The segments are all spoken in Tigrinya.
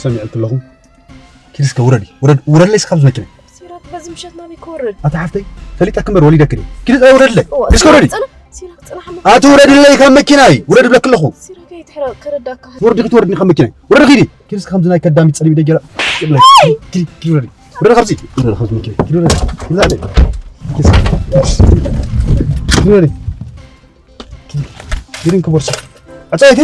ሰሚዐ ኣለኹ። ኪድ እስከ ውረዲ፣ ውረድ፣ ውረድለይ እስከ ካብዚ መኪና። ሲራክ፣ በዚ ምሸት ናበይ ክወርድ? ኣታ ሓፍተይ፣ ፈሊጠክ እምበር ወሊደክ ድየ። ኪድ ውረድለይ። እዋ፣ ኪድ እስከ ውረዲ። ጽናሕ፣ ጽናሕ፣ ሲራክ፣ ጽናሕ እሞ። ኣቲ ውረድለይ ካብ መኪናይ፣ ውረድ ብለክ ኣለኹ። ሲራክ፣ ኣይትሕረቕ፣ ከረዳእካ። ወርዲ ክትወርድኒ ካብ መኪናይ። ውረድ ኪዲ። ኪድ እስከ ከምዚ ናይ ከዳሚ ጸሊም ደጀራ። ኪድ፣ ኪድ ውረዲ። ውረድ ካብዚ። ውረድ ካብዚ መኪና። ኪድ ውረድ። ኪድ ውረድ። ኪድ ውረድ። ኪድ ውረድ። ግሪን ክቦርሳ። ኣጻይቲ።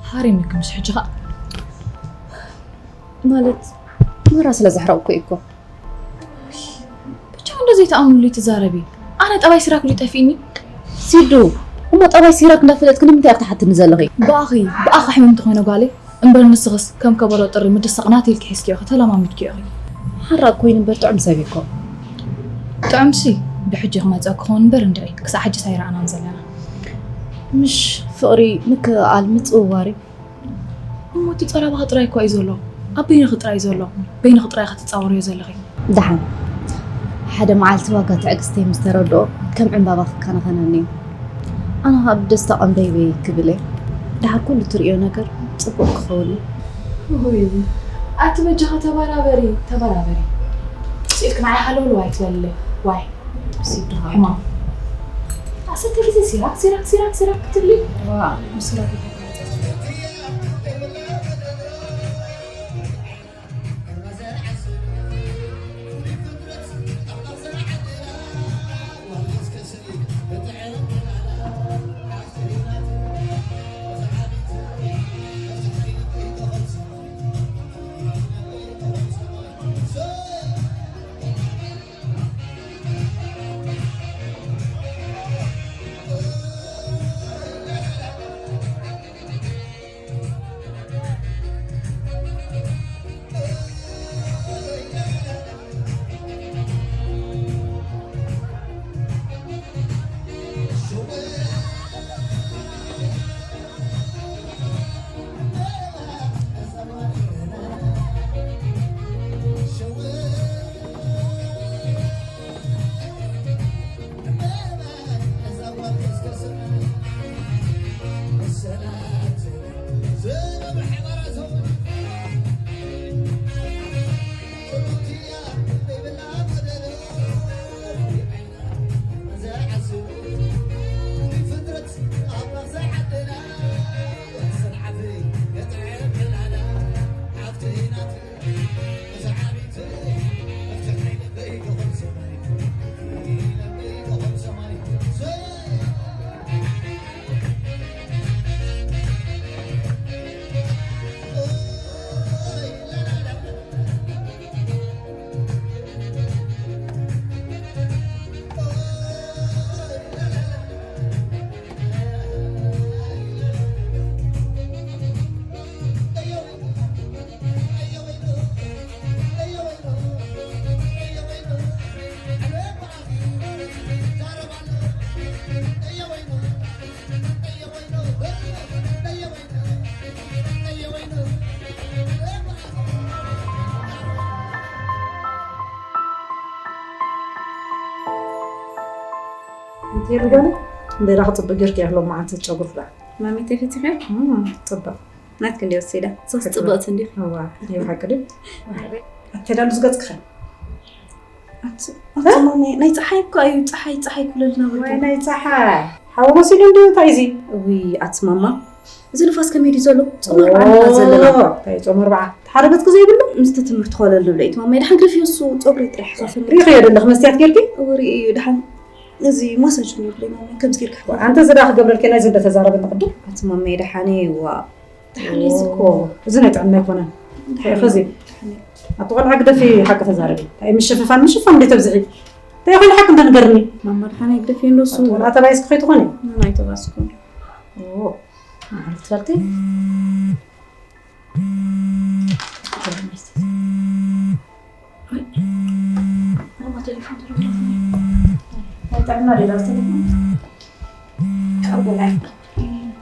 ሃሪምኪ ምስ ሕጂ ኸኣ። ማለት፣ መራ ስለ ዘሕረቕኩ እዩ እኮ። ብቻ እንደዚ ተኣምኑሉ ትዛረቢ። ኣነ ጠባይ ሲራክ ድዩ ጠፊእኒ? ሲዱ፣ እሞ ጠባይ ሲራክ እንዳፈለጥክ ንምንታይ ኢኻ ትሓትኒ ዘለኺ? ብኣኺ፣ ብኣኺ ሕምምቲ ኮይነ ጓለይ። እምበር ንስኽስ ከም ከበሮ ጥሪ ምድሳቕ ናተይ ኢልኪ ሒዝክዮ፣ ተለማሚድክዮ ኢኺ። ሓራቕ ኮይኑ እምበር ጥዑም ሰብ እዩ እኮ። ጥዑምሲ ብሕጂ ክመጸ ክኸውን እምበር እንድዒ፣ ክሳዕ ሕጂስ ኣይረኣናን ዘለና። ምሽ ፍቕሪ ምክእኣል ምጽውዋር እዩ። እሞ እቲ ጸረባኺ ጥራይ እኮ እዩ ዘሎ። ኣብ በይንኺ ጥራይ እዩ ዘሎ። በይንኺ ጥራይ ኢኺ ትጻወርዮ ዘለኺ። ደሓን። ሓደ መዓልቲ ዋጋ ትዕግስተይ ምስ ተረድኦ፣ ከም ዕምባባ ክከናኸነኒ እዩ። ኣነ ኸኣ ብደስታ ቀንበይበይ ክብል እየ። ደሓር ኩሉ ትርእዮ ነገር ጽቡቕ ክኸውን እዩ። ውይ፣ ኣቲ በጃኺ ተበራበሪ፣ ተበራበሪ። ስኢልኪ ንዓይ ሃለውለው ኣይትበልለይ። ዋይ፣ ሲዱ ሕማም። ዓሰርተ ግዜ ሲራክ፣ ሲራክ፣ ሲራክ፣ ሲራክ ክትብሊ? ዋ፣ ብሲራክ እንተ ርጋነ እንደ ራኸ ጽቡቅ ጌርክ ያለው መዓልቲ ጨጉር ፍላ ማሚ ተፈቲኸ? እም፣ ጽቡቅ። ናትክ እንዲ ወሲዳ። ሶስት ጽቡቅ እንዲ። እዋ፣ ይብሓቅ ድዩ? ኣተዳሉ ዝገጽክኸ? ኣት-፣ ኣቲ ማሚ፣ ናይ ጸሓይ እኮ እዩ። ጸሓይ፣ ጸሓይ ክብለልና ወይ ብርዱ። ናይ ጸሓይ። ሓው መሲሉ እንዲ እንታይ እዚ? እዊ፣ ኣቲ ማማ። እዚ ንፋስ ከመይ ድዩ ዘሎ? ጾም ኣርብዓ ኢና ዘለና። እንታይ ጾም ኣርብዓ? ሓደ ገጽኪ ዘይብሉ? ምስቲ ትምህርቲ ኮለል ንብሎ እዩ። ማማይ፣ ድሓን ግደፍዮ፣ እሱ ጸጉሪ ጥራሕ ከፍኒ። ሪኢኽዮ ዶ ኣለኺ መስትያት ጌርኪ? እወ፣ ርእየ እዩ። ድሓን እዚ ማሳጅ ንብሎ ማማይ፣ ከምዚ ጌርካ ሓ-፣ ኣንተ ዝዳ ክገብረልኪ ናይ ዝደ ተዛረበ ንቕድም። ኣቲ ማማይ፣ ድሓን እየ፣ ዋ። ድሓን እየ፣ እዚ እኮ። እዚ ናይ ጥዕና ኣይኮነን። እንታይ እዩ እዚ? ድሓን እየ። ኣቲ ቆልዓ ግደፊ፣ ሓቂ ተዛረቢ። እንታይ ምሽፍፋን፣ ምሽፋን እንዴት ተብዝሒ? እንታይ ኮይኑ ሓቂ እንተ ንገርኒ? ማማ፣ ድሓን እየ፣ ግደፍዮ፣ እንደሱ። ኣቲ ቆልዓ ተባይስኪ ከይትኾኒ? ናን ኣይተባስኩን። ኦ፣ ማዕረ ትፈልጢ? ናይ ጥዕና ድዩ ዳስ ተለፎን? ካብኡ ናይ፣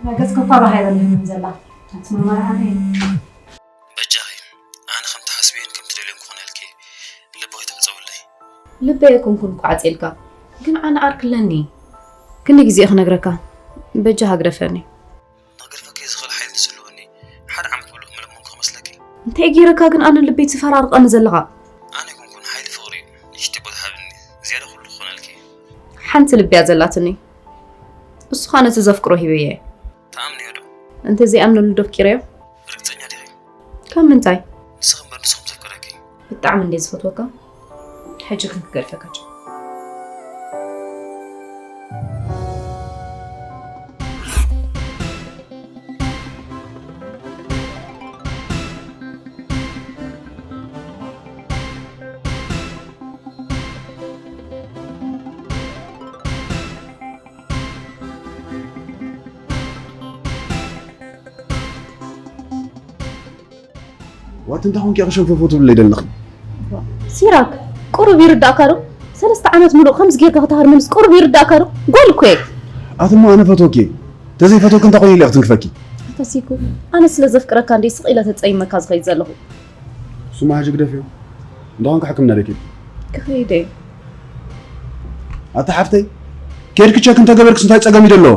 ናይ ገጽ ኮኳ ባሃይ ዘለህን ዘላ። ኣቲ መማርሓ ናይ። በጃኺ፣ ኣነ ከም ትሓስብዮን ከም ትደልዮን ክኾነልኪ ልቢ ከይትዕጸውለይ። ልበይ ኣይኮንኩን እኮ ዓጺልካ፣ ግን ኣነ ዓርኪ ኣለኒ። ክንደይ ግዜ ክነግረካ? በጃኻ ግደፈኒ። ንኽገድፈኪ ዝኽእል ሓይሊ እንተዝህልወኒ፣ ሓደ ዓመት ሙሉእ ምለመንኩ ክመስለኪ? እንታይ ገይረካ ግን ኣነ ልበይ ትፈራርቐኒ ዘለኻ? ኣነ ኣይኮንኩን፣ ሓይሊ ፍቕሪ እዩ። ንእሽተይ ቦታ ሃብኒ፣ ዝያዳ ኩሉ ክኾነልኪ። ሓንቲ ልቢ እያ ዘላትኒ። እሱ ኸኣ ነቲ ዘፍቅሮ ሂበዮ እየ። ትኣምንዮ ዶ? እንተዘይኣምነሉ ዶ ኣፍቂረዮ? ርግጸኛ ዲኺ? ካብ ምንታይ? ንስኺ እምበር ንሱ ከም ዘፍቅረኪ። ብጣዕሚ እንድየ ዝፈትወካ። ሕጂ ግን ክገድፈካ ጀመርኩ። ዋት እንታይ ኮንኪ ኢኺ ሸንፈፎ ትብለይ ዘለኺ? ሲራክ፣ ቁሩብ ይርዳእካ ዶ? ሰለስተ ዓመት ሙሉእ ከምዚ ጌርካ ክትሃርምንስ ቁሩብ ይርዳእካ ዶ? ጓል እኮ እየ። ኣቲ እሞ ኣነ ፈትወኪ እየ። ተዘይፈትወኪ እንታይ ኮይኑ ኢለ ክትንክፈኪ? ኣታ ሲኩ፣ ኣነ ስለ ዘፍቅረካ እንዴ ስቕ ኢለ ተጸይመካ ዝኸይድ ዘለኹ። እሱማ ሕጂ ግደፍዮ። እንዳ ኮንካ ሕክምና ዶ ኬድኪ? ክኸይድ እየ። ኣቲ ሓፍተይ፣ ኬድኪ ቸክ እንተገበርክስ እንታይ ጸገም እዩ ደሎ?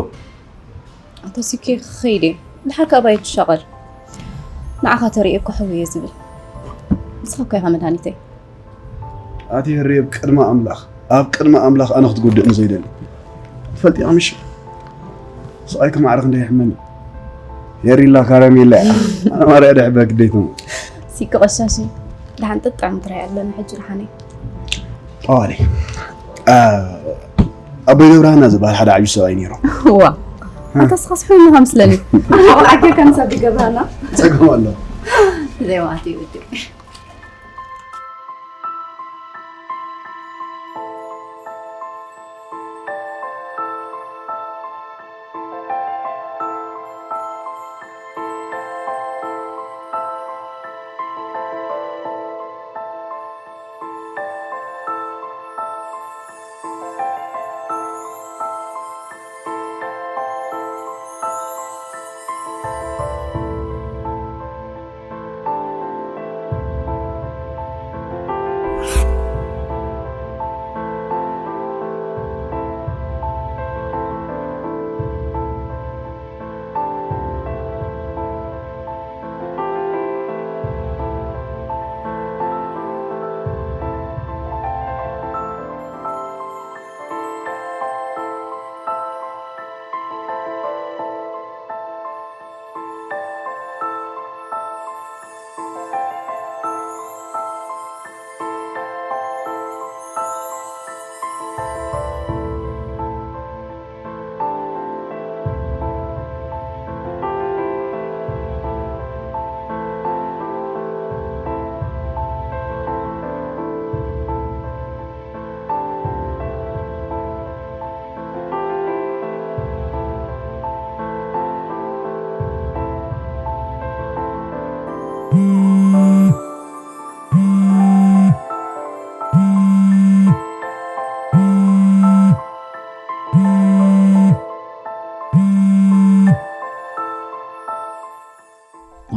ኣታ ሲኬ ክኸይድ እየ። ድሓር ከኣ ባይ ትሻቐል። ንዓኻ ተርእየ እኮ ሕውየ ዝብል። ንስኻ እኮ ኢኻ መድሃኒተይ። ኣቲ ህርየ ኣብ ቅድሚ ኣምላኽ፣ ኣብ ቅድሚ ኣምላኽ ኣነ ክትጎድእኒ ዘይደሊ። ትፈልጢ ኢኻ ምሽ? ስቓይኪ ማዕረ ክንደይ የሕመኒ። ሄሪላ ካራሜላ እያ። ኣነ ማርያ ደሕበ ግዴታ። ሲኪ ቀሻሺ። ደሓን ጥጥዕም ትራይ ኣለና ሕጂ ደሓነይ። ጠዋሊ። አ፣ ኣቦይ ገብረሃና ዝበሃል ሓደ ዓብዪ ሰብኣይ ነይሩ። እዋ። ኣታ ስኻ ስሑል ኢኻ ምስለኒ። ኣቦ ዓኬካ ንሳ ኣቦይ ገብረሃና። ጸገም ኣሎ። ዘይማእቲ ውድብ።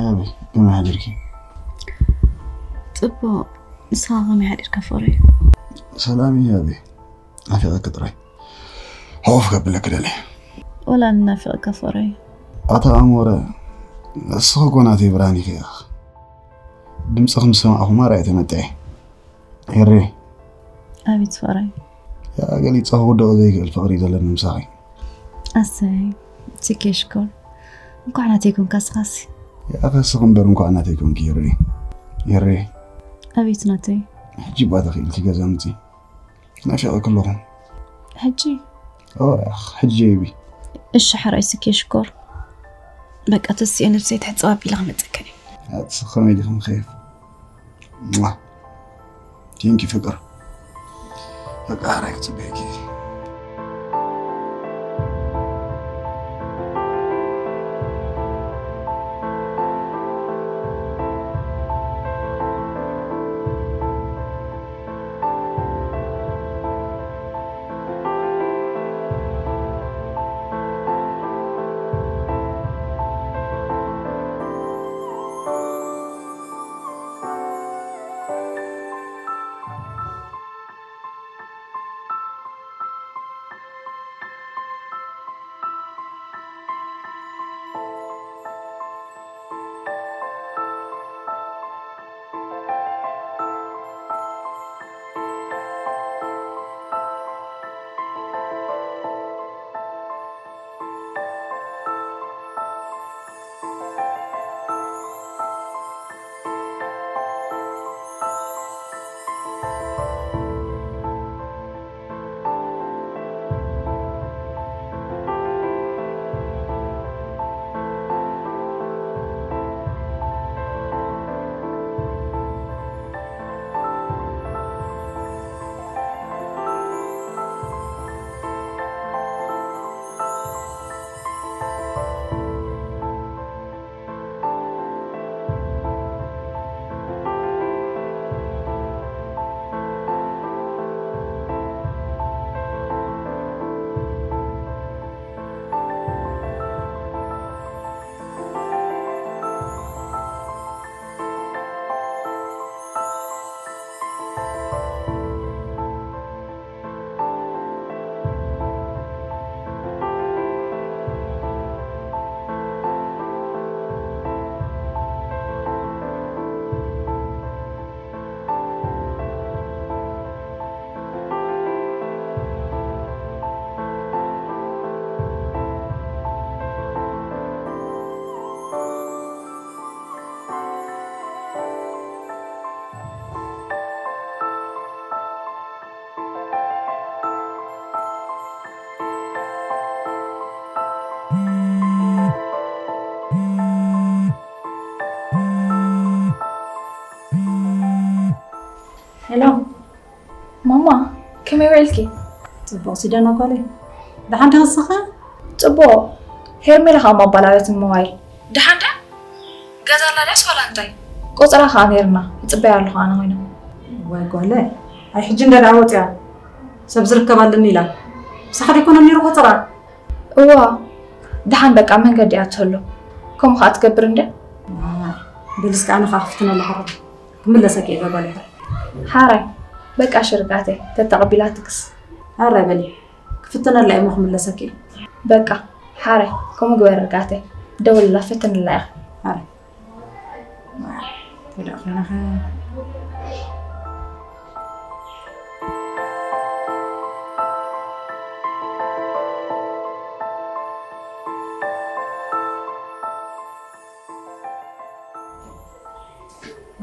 ኣበይ ከመይ ሓዲርኪ? ጽቡቕ። ንስኻ ከመይ ሓዲርካ ፍቕረይ? ሰላም እዩ ኣበይ። ናፊቐኪ ጥራይ። ሕቑፍ ከብለኪ ደልየ። ወላ ንናፊቐካ ፍቕረይ። ኣታ ኣሞረ፣ ንስኺ እኮ ናተይ ብርሃን ኢኺ ኢኻ። ድምፅኺ ምስ ሰማዕኹ ማራ እየ ተመጢዐ። ሄሬ። ኣቤት ፍቕረይ። ያ ገሊፀ ክውደቕ ዘይክእል ፍቕሪ እዩ ዘለኒ ምሳኺ። ኣሰይ፣ ጽጌ ሽኮር። እንኳዕ ናተይ ኮንካ ስኻሲ። ያኸ ስኽ እምበር እንኳዕ ናተይ ኮንኪ ይሬ። ይሬ። ኣቤት ናተይ። ሕጂ እባ ተኽኢልኪ ገዛ ምጺ። ናፊቐ ከለኹ። ሕጂ? ኦ፣ ያኽ፣ ሕጂ ይቢ። እሺ፣ ሓራይ ስኬ ሽኮር። በቃ ተስኤ ነብሰይ ትሕጽብ ኣቢለ ክመጸካ እየ። ኣቲ ስኽ ከመይ ዲኹም ኸይፍ? ሟ። ቴንኪ ፍቅር። በቃ ሓራይ ክጽበየኪ። ሄሎ ማማ፣ ከመይ ውዒልኪ? ጽቡቕ ሲደና ጓለይ። ደሓን ዲኺ ንስኺ? ጽቡቕ። ሄርሜላ ከኣ ማባላበት ሞባይል። ደሓን ድያ? ገዛ ኣላ ድያስ ዋላ እንታይ? ቆጸራ ከኣ ነይርና። ይጽበያ ኣለኹ ኣነ ኮይነ። ወይ ጓለይ። ኣይ ሕጂ እንደ ደኣ ወጽያ። ሰብ ዝርከብ ኣለኒ ኢላ። ምሳኻ ደይኮነ ነይሩ ቆጸራ? እዋ። ደሓን በቃ መንገዲ እያ ትህሉ። ከምኡ ከኣ ትገብር እንድያ? ኣይ፣ በሊ እስከ ኣነ ከኣ ክፍትነላ ሕራይ። ክምለሰኪ እየ እዛ ጓል ይሕር። ሓራይ፣ በቃ እሺ ርግኣተይ፣ ተተቐቢላትክስ። ኣረ በሊ፣ ክፍትነላ እየ እሞ ክምለሰኪ እየ። በቃ፣ ሓራይ፣ ከምኡ ግበሪ ርግኣተይ፣ ደውልላ፣ ፈትንላ ኢኺ። ኣረ። ተዳእ ኮይና ኸ።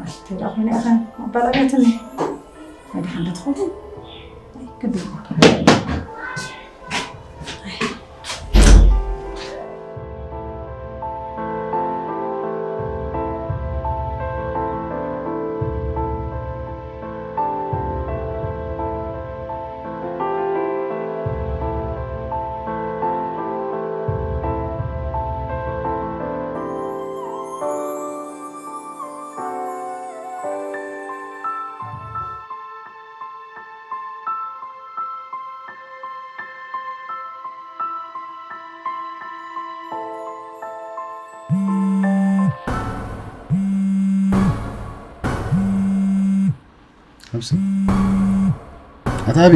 ኣቲ ደኣ ኮይና ኢኻ ኣባላልያትኒ። መድሓን ዶ ትኸውን? ኣይ፣ ግዲ እኮ። ኣብዚ ኣታ ኣቢ፣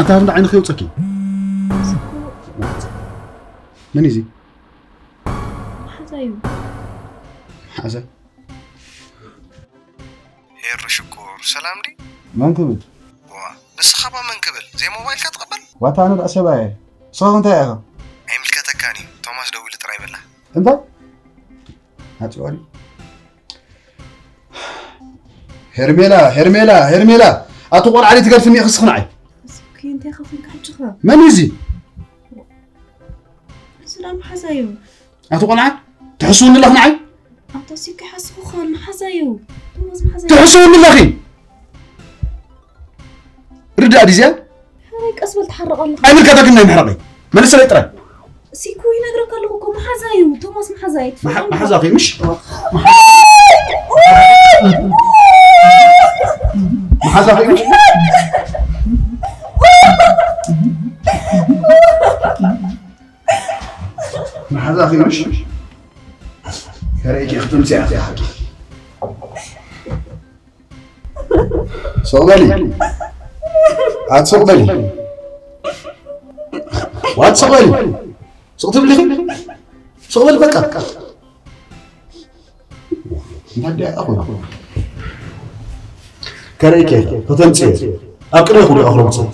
ኣታ ኣብ ዓይንኺ ይውፀኪ። መን እዩ እዚ? መሓዛ እዩ። መሓዛ? ሄሩ ሽኮር፣ ሰላም ድዩ? መን ክብል? ዋ፣ ንስኻ ባ መን ክብል? ዘይ ሞባይልካ ትቕበል? ዋታ ኣነ ደኣ ሰብኣይ እየ። ንስኻ እንታይ ኢኻ? ኣይምልከተካን እዩ። ቶማስ ደውሊ ጥራይ በላ። እንታይ? ኣጽዋሪ። ሄርሜላ፣ ሄርሜላ፣ ሄርሜላ፣ ኣቲ ቆልዓ ደይ ትገድፍኒ ኢኺ እስኺ ንዓይ። እስኪ እንታይ ከፍንካ ሕጂ ኸ? መን እዩ እዚ? እሱ ዳ መሓዛ እዩ። ኣቲ ቆልዓ፣ ትሕስውኒ ኣለኺ ንዓይ? ኣንታ እሱ እኮ ይሓስቡ ኸ መሓዛ እዩ። ቶማስ መሓዛ እዩ። ትሕስውኒ ኣለኺ? ርዳእ ድዩ እዚኣ? ሕራይ ቀስ በል ትሓርቕ ኣለኻ። ኣይምልከተክን ናይ ምሕራቐይ። መልሰለይ ጥራይ። እሱ እኮ ይነግረካ ኣለኹ እኮ መሓዛ እዩ። ቶማስ መሓዛ እዩ። መሓ-፣ መሓዛ ኸይ ምሽ? መሓዛ ኸይ ምሽ? መሓዛ ኸይ ምሽ? ከረእኪ ክትምሲ እያ ሓቂ። ስቕ በሊ። ኣቲ ስቕ በሊ። ዋት ስቕ በሊ። ስቕ ትብሊ ኢኺ? ስቕ በሊ በቃ። እንታይ ደኣ ኣኹ? ከርእይኪ እየ። ከተምጽእ እየ። ኣብ ቅድሚ ኩሉ ኣኽረምጽእ።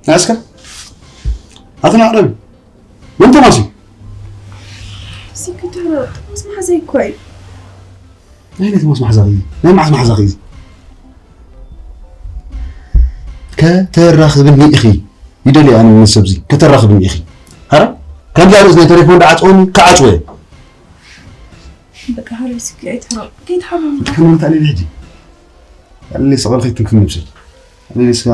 ናይ እስከ? ኣቲ ናቕረቢ። መን ቶማስ እዩ? እስኪ ትብሎ፣ ቶማስ መሓዛይ እኮ እዩ። ናይ ቶማስ መሓዛ እዩ። ናይ መዓስ መሓዛ እዩ? ከተራኽብኒ ኢኺ። ይደሊ ኣነ ምስ ሰብዚ ከተራኽብኒ ኢኺ። ሃረ? ከምዚ ኣርእስ ናይ ቴሌፎን ደኣ ዓጽወኒ፣ ክዓጽወ እየ። በቃ ሃረ፣ እስኪ ኣይትሕረቕ። ከይትሓመም። ክትሕመም ታሊ ሕጂ። ኣሊ ሰቐል ከይትንክፍ ነብሰይ። ኣሊ እስካ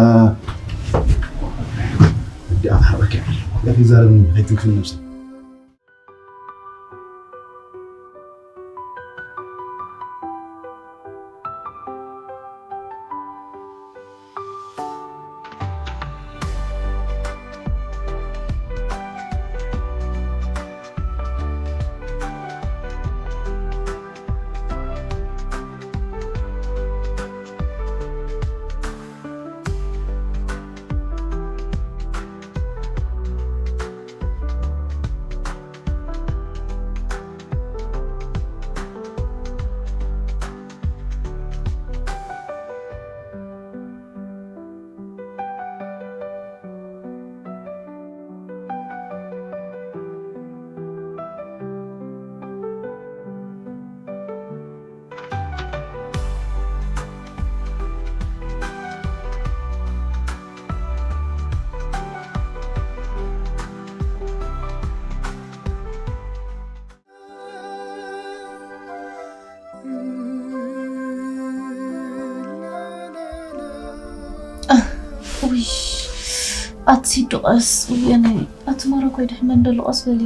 እዲ ኣትሓረከ። ለፊ ዛረብኒ ከይትንክፍ ነብሰይ። ውይ፣ ኣቲ ሲዱ ቀስ፣ ውይ፣ ኣነ፣ ኣቲ ማራኳይ ድሕመን ደሎ ቀስ በሊ።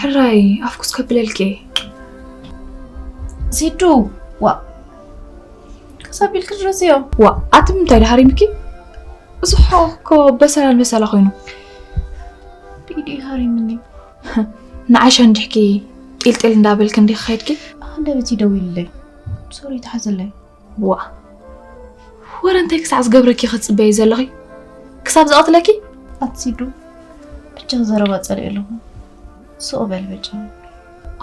ሕራይ፣ ኣፍኩስ ከብለልኪ። ሲዱ፣ ዋ፣ ቀስ ኣቢልኪ ድረስዮ። ዋ፣ ኣቲ ምንታይ ድሃሪምኪ? እዚ ሕቆ እኮ በሰላን በሰላ ኮይኑ። ብኢደይ ሃሪምኒ። ንዓይ ሸንዲሕኪ ጢልጢል እንዳበልኪ እንዲኺ ከይድኪ? ሃንደበት እዩ ደዊሉለይ። ሶሪ ተሓዝለይ። ዋ። ወረ እንታይ ክሳዕ ዝገብረኪ ክትጽበዪ ዘለኺ? ክሳብ ዝቐትለኪ? ኣቲ ሲዱ፣ ብቻ ዘረባ ጸሊኤ ኣለኹ። ስቕ በሊ በጃ።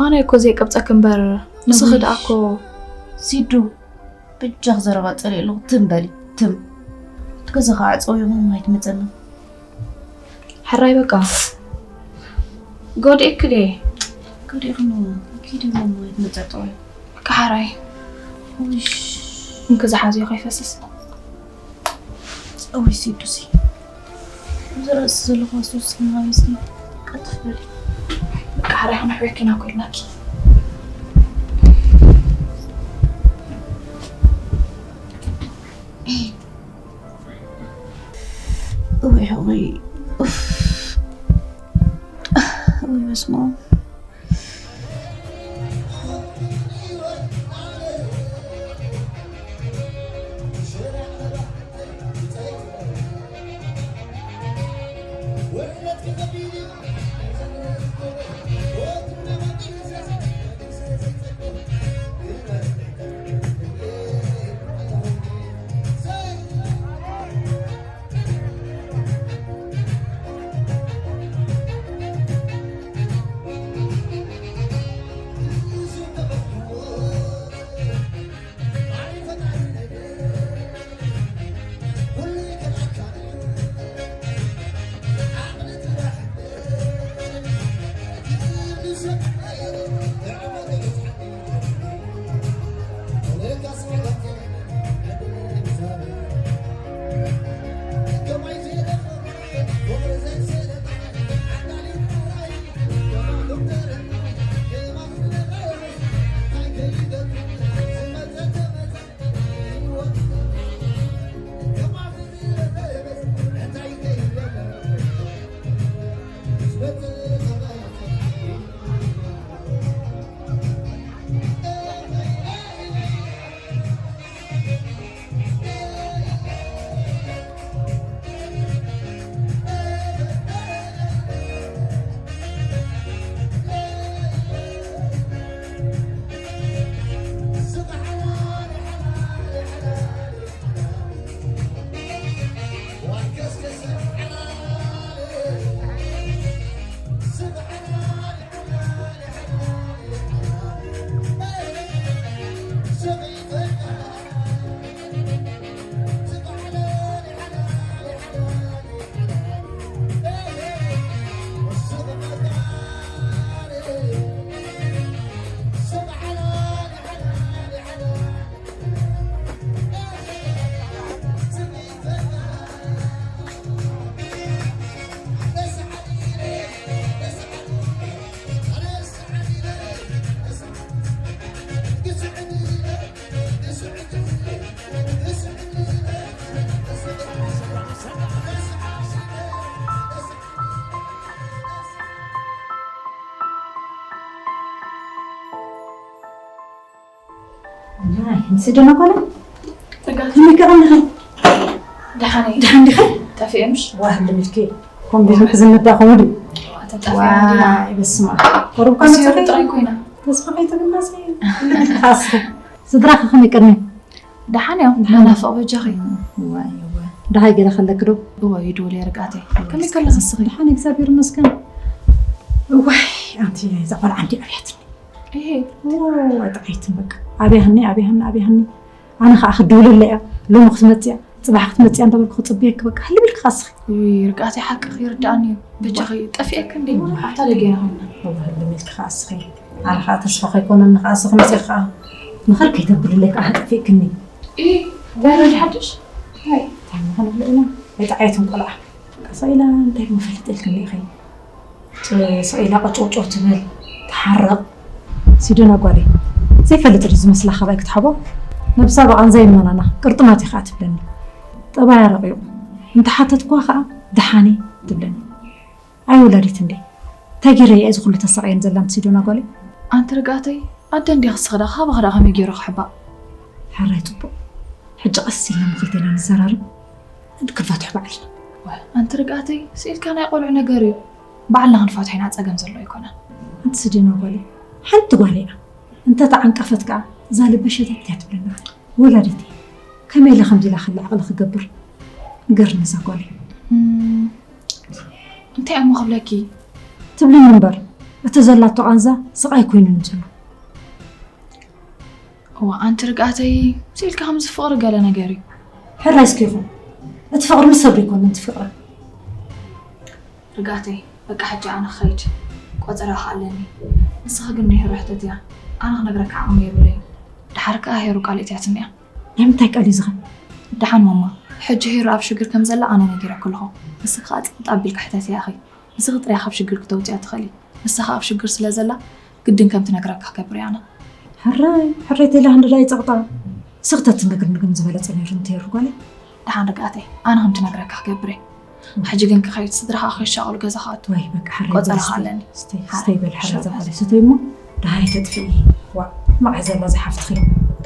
ኣነ እኮ ዘይቀብጸኪ እምበር፣ ንስኺ ውይ። ደኣ እኮ። ሲዱ፣ በጃኺ ዘረባ ጸሊኤ ኣለኹ። ትም በሊ፣ ትም። እቲ ገዛ ከዓ ዓጸውዮ፣ ምንም ኣይትመጸና። ሕራይ በቃ። ጎዲእኪ ድየ? ጎዲእክኒ፣ ኪዲ እሞ ማይ ትመጸ ጠውዮ። በቃ ሕራይ። ውሽ። እንኪ ዝሓዝዮ ከይፈስስ። ጸውይ ሲዱሲ። እዚ ርእሲ ዘለኹ ሱስ ማይሲ ቀጥፍ በሊ። በቃ ሕራይ ከነሕውየኪ ኢና እኮ ኢልናኪ። እውይ፣ እውይ፣ ኡፍ። እውይ፣ በስመ ኣብ። ኣይ፣ ንስደና ጓለ? ከመይ ከቐንኻ? ደሓን እየ። ደሓን ዲኻ? ጠፊኤ ምሽ? ዋህ ልምድኪ። ኮምቢል ምሕዝነት ዳ ኮመዲ? ተጠፊኤ እንዲና። ዋይ፣ በስመ ኣብ። ቁሩብ እኮ መጽኺ ጥራይ ኮይና። ተስፋ ከይትብላሲ። ልምድኪ ካስ። ስድራኺ ከመይ ቀኒ? ደሓን እዮም። ደሓን። መናፍቕ በጃኺ። ዋይ፣ ዋይ። ደሃይ ገለ ከለኪ ዶ? እወ፣ ይድውል እየ ርግኣተይ። ከመይ ከለኺ እስኺ? ደሓን፣ እግዚኣብሔር ይመስገን። ዋይ፣ ኣንቲ እዛ ቆልዓ እንዲ ኣብያትኒ። እሄ። ዎ፣ ኣይጠዓይትን በቃ። ኣብያህኒ፣ ኣብያህኒ፣ ኣብያህኒ። ኣነ ኸዓ ክድውለላ እያ። ሎሚ ክትመጽያ፣ ጽባሕ ክትመጽያ እንዳበልኩ ክጽበየኪ በቃ። ህልም ኢልኪ ኸዓ እስኺ። ውይ፣ ርግኣተይ ሓቅኺ ይርድኣኒ እዩ። በጃኺ ጠፊኤኪ እንዴ? ኣብታ ደገና ኮይና። እወ፣ ህልም ኢልኪ ኸዓ እስኺ። ኣነ ኸዓ ተስፋ ከይኮነኒ ኸዓ እስኺ መጺኺ ኸዓ ምኽር ከይተብልለይ ኸዓ ጠፊእክኒ። ኢ፣ እንታይ ረዲ ሓድሽ? ኣይ፣ እንታይ ምዃን ኣለና? ኣይጠዓይትን ቆልዓ። ቀስ ኢላ እንታይ መፈልጥ ኢልክኒ ኢኺ? ጥ-፣ ስቕ ኢላ ቅጭውጭው ትብል፣ ትሓርቕ። ሲዶና ጓለይ፣ ዘይፈልጥ ድዩ ዝመስላ ካባይ ክትሓቦ? ነብሳ ብቓንዛ ይመናና፣ ቅርጥማት እዩ ኸዓ ትብለኒ። ጠባያ ረቒቑ። እንተሓተትኩዋ ኸዓ፣ ደሓን እየ ትብለኒ። ኣይ ወላዲት እንዴ፣ እንታይ ገይረ እየ እዚ ኩሉ ተሳቕየን ዘላ ኣንቲ ሲዶና ጓለይ? ኣንቲ ርግኣተይ፣ ኣደ እንዲኺ እስኺ ደኣ፣ ካባኺ ደኣ ከመይ ገይሩ ክሕባእ? ሕራይ ጽቡቕ። ሕጂ ቀስ ኢልና እሞ ክልቴና ንዘራረብ። ክንፋትሖ ባዕልና። ዋይ፣ ኣንቲ ርግኣተይ፣ ስኢልካ ናይ ቆልዑ ነገር እዩ። ባዕልና ክንፋትሖ ኢና፣ ጸገም ዘሎ ኣይኮነን። ኣንቲ ሲዶና ጓለይ፣ ሓንቲ ጓል እያ። እንተ ተዓንቀፈት ከኣ፣ እዛ ልበ ሸተት እያ ትብለና። ወላዲተይ፣ ከመይ ኢለ ከምዚ ኢላ ከላ ዓቕሊ ክገብር? ንገርኒ እዛ ጓለይ። እም፣ እንታይ እሞ ክብለኪ? ትብልኒ እምበር፣ እቲ ዘላቶ ቃንዛ ስቓይ ኮይኑኒ ዘሎ። እዋ፣ ኣንቲ ርግኣተይ፣ ስኢልካ ከምዚ ፍቕሪ ገለ ነገር እዩ። ሕራይ እስኪ ይኹን። እቲ ፍቕሪ ምስ ሰብ ዘይኮነ፣ እቲ ፍቕሪ። ርግኣተይ፣ በቃ ሕጂ ኣነ ክኸይድ። ቆጸራ ከኣ ኣለኒ። ንስኺ ግን ንሄሩ ሕተትያ። ኣነ ክነግረካ ዓቕሚ የብለይን። ደሓር ከኣ ሄሩ ቃል እትያትኒ እያ። ናይ ምንታይ ቃል እዩ ዝኸ? ደሓን ማማ፣ ሕጂ ሄሩ ኣብ ሽግር ከም ዘላ ኣነ ነጊረኪ ኣለኹ። ንስኺ ከኣ ጸጥ ኣቢልኪ ሕተትያ ኢኺ። ንስኺ ጥራይ ካብ ሽግር ክተውጽያ ትኽእሊ። ንሳ ከኣ ኣብ ሽግር ስለ ዘላ፣ ግድን ከም ትነግረካ ክገብር እየ ኣነ። ሕራይ፣ ሕራይ ተይላ ክንዲ ደኣ ይጸቕጣ። ስኽተት ትነግርኒ ግን ዝበለጸ ነይሩ እንተ ሄሩ ጓለይ። ደሓን ርግኣተይ፣ ኣነ ከም ትነግረካ ክገብር እየ። ሕጂ ግን ክኸይድ፣ ስድራኻ ከይሻቐሉ ገዛ ክኣቱ። ወይ በቃ ሕራይ ቆጸራ በል ከኣ እስቲ፣ ኣለኒ። እስቲ፣ እስቲ በል ሕራይ እዛ ጓለይ፣ ስተይ እሞ ደሃይ ተጥፍኢ። ዋእ፣ መዓይ ዘላ እዛ ሓፍትኺ።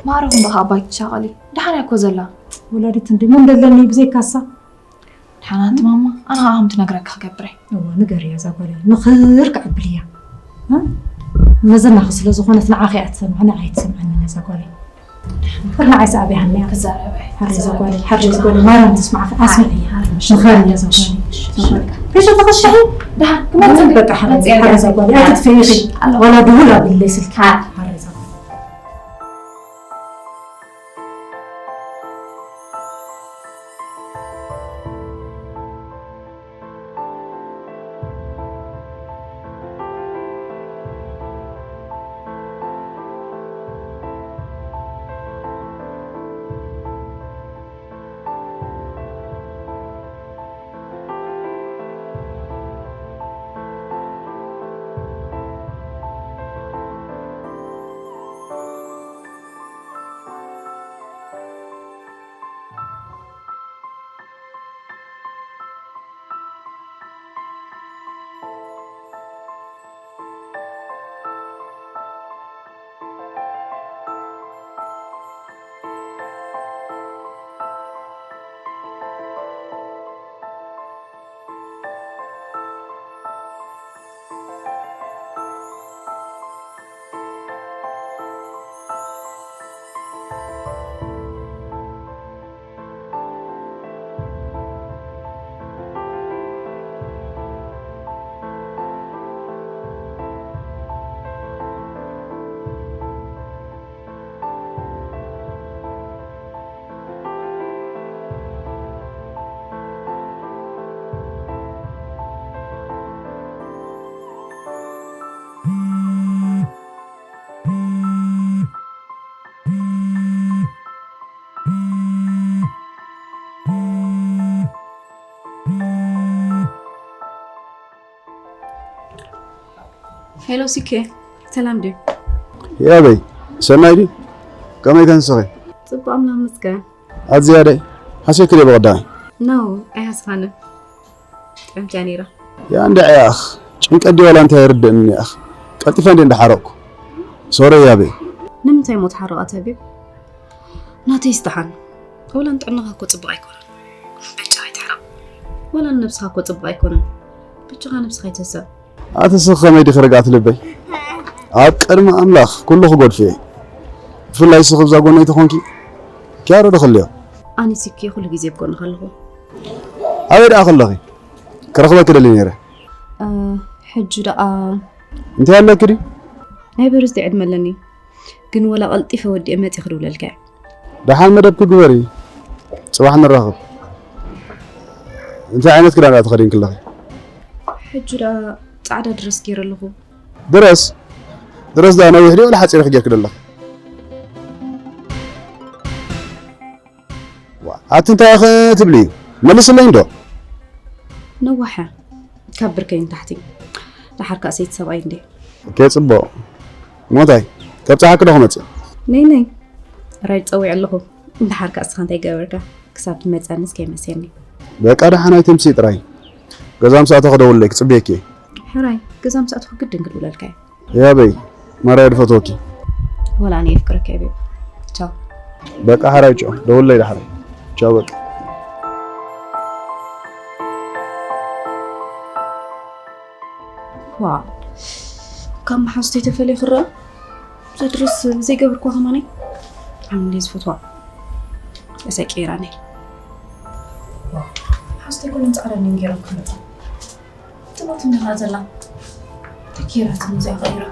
ማዕረ ክንዲ ከኣ ኣባይ ትሻቐሊ። ደሓን እያ እኮ ዘላ። ወላዲት እንዲ መን ደለኒ ብዘይካሳ? ደሓን ኣንቲ ማማ፣ ኣነ ኸዓ ከም ትነግረካ ክገብር እየ። እወ፣ ንገርያ እዛ ጓለይ። ምኽር ክዕብል እያ። እ? መዘናኺ ስለ ዝኾነት ንዓኺ እያ ትሰምዕ፣ ንዓይ ትሰምዓኒ እዛ ጓለይ። ምኽር ንዓይ ሰኣብ ይሃኒ እያ። ክዛረብ እየ። ሓሪ እዛ ጓለይ፣ ሓሪ እዛ ጓለይ፣ ማርያም ትስማዕኺ፣ ኣስምዒ። ምኽር እያ እዛ ጓለይ። እዛ ጓለይ። ፊሾ ተኸሽሒ? ደሓን፣ ክመጽእ በቃ ሓሪ፣ መጽእ ሓሪ እዛ ጓለይ፣ ኣይትጥፍኢ ኢኺ። ኣለኹ። ዋላ ድውል ኣብለይ ስልኪ። ሓ- ሓሪ እዛ ጓለይ። ሄሎ ሲኬ፣ ሰላም ድዩ? ያበይ፣ ሰናይ ድዩ? ከመይ ከንስኺ? ጽቡቕ፣ ኣምላኽ ይመስገን። ኣዝያ ደ ሃሲኽኪ ድየ ብቐዳማይ? ኖ፣ ኣይሃስኻንን። ጥዕምቲ እያ ነይራ። ያ እንድዒ ያኽ፣ ጭንቀት ድዩ ዋላ እንታይ ኣይርድእንን ያኽ። ቀልጢፈ እንድየ እንዳሓረቕኩ። ሶሪ ያበይ። ንምንታይ እሞ ትሓርቕ ኣተቢብ? ናተይ ይስተሓን። ወላ ንጥዕናኻ እኮ ጽቡቕ ኣይኮነን። በጃኻ ኣይትሕረቕ። ወላ ንነብስኻ እኮ ጽቡቕ ኣይኮነን። በጃኻ ነብስኻ ኣይትህሰብ። ኣቲ ስኽ ከመይ ዲኺ ርግኣት ልበይ? ኣብ ቅድሚ ኣምላኽ ኩሉ ክጎድፎ እየ። ብፍላይ ስኽ ብዛ ጎነይ ተኾንኪ፣ ኪያሮ ዶ ክልዮ? ኣነ ሲኪ ኩሉ ግዜ ኣብ ጎንኻ ኣለኹ። ኣበይ ደኣ ከለኺ? ክረኽበኪ ደልየ ነይረ። እ፣ ሕጂ ደኣ እንታይ ኣለኪ ድዩ? ናይ በርዝደይ ዕድመ ኣለኒ። ግን ወላ ቀልጢፈ ወዲኤ መጺ ክድውለልካ እየ። ደሓን መደብኪ ግበሪ። ጽባሕ ንራኸብ። እንታይ ዓይነት ክዳን ደኣ ተኸዲንኪ ኣለኺ? ሕጂ ደኣ ጻዕዳ ድረስ ገይረ ኣለኹ። ድረስ? ድረስ ደኣ ነዊሕ ድዩ ወላ ሓጺር ኢኺ ጌርኪ ዘለኺ? ዋ፣ ኣቲ እንታይ ኢኺ ትብሊ? መልስለይ እንዶ። ነዋሐ። ካብ ብርከይ ንታሕቲ። ደሓር ከኣ ሰይቲ ሰብኣይ እንዴ። ኦኬ፣ ጽቡቕ። ሞታይ፣ ከብጽሓኪ ዶ ክመጽእ? ነይ፣ ነይ። ራይድ ጸዊዐ ኣለኹ። ደሓር ከኣ እስኻ እንታይ ገበርካ? ክሳብ ትመጸንስ ከይመሴኒ። በቃ ደሓን ኣይትምሲ ጥራይ። ገዛ ምስ ኣተኹ ደውለይ፣ ክጽበየኪ እየ። ሕራይ፣ ገዛ ምስ ኣተኹ ግድን ክድውለልካ እየ። ያበይ፣ ማርያ ድፈትወኪ። ወላ ኣነ የፍቅረካ እየ ቤብ። ቻው። በቃ ሕራይ ቻው፣ ደውለይ ደሓር። ቻው በቃ። ዋው፣ ካብ መሓዙተይ ተፈልየ ክረአ። ዘድርስ ዘይገበርኳ ከማነይ። ብጣዕሚ እንድየ ዝፈትዋ። እሰ ቀይራኒ። ዋው፣ መሓዙተይ ኩለን ጻዕዳ እንድየን ገይረን ክመጻ። ትሞት እንድያ ዘላ። ተኪራትኒ እዚኣ ቀይራ።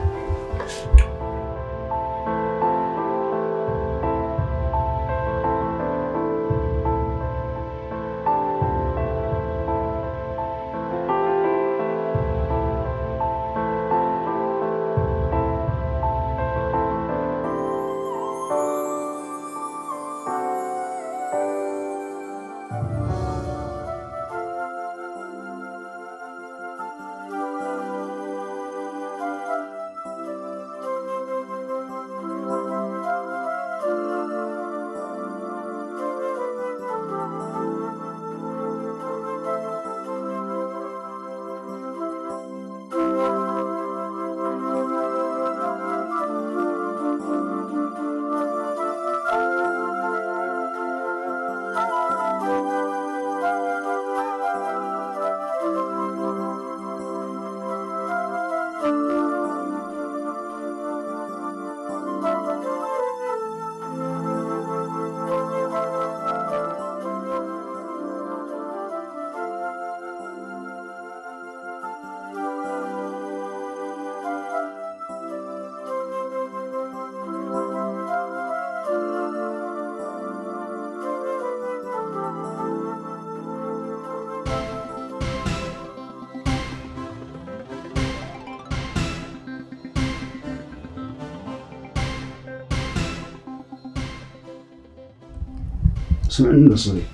ስምዕኒ ዶ ሰበይ?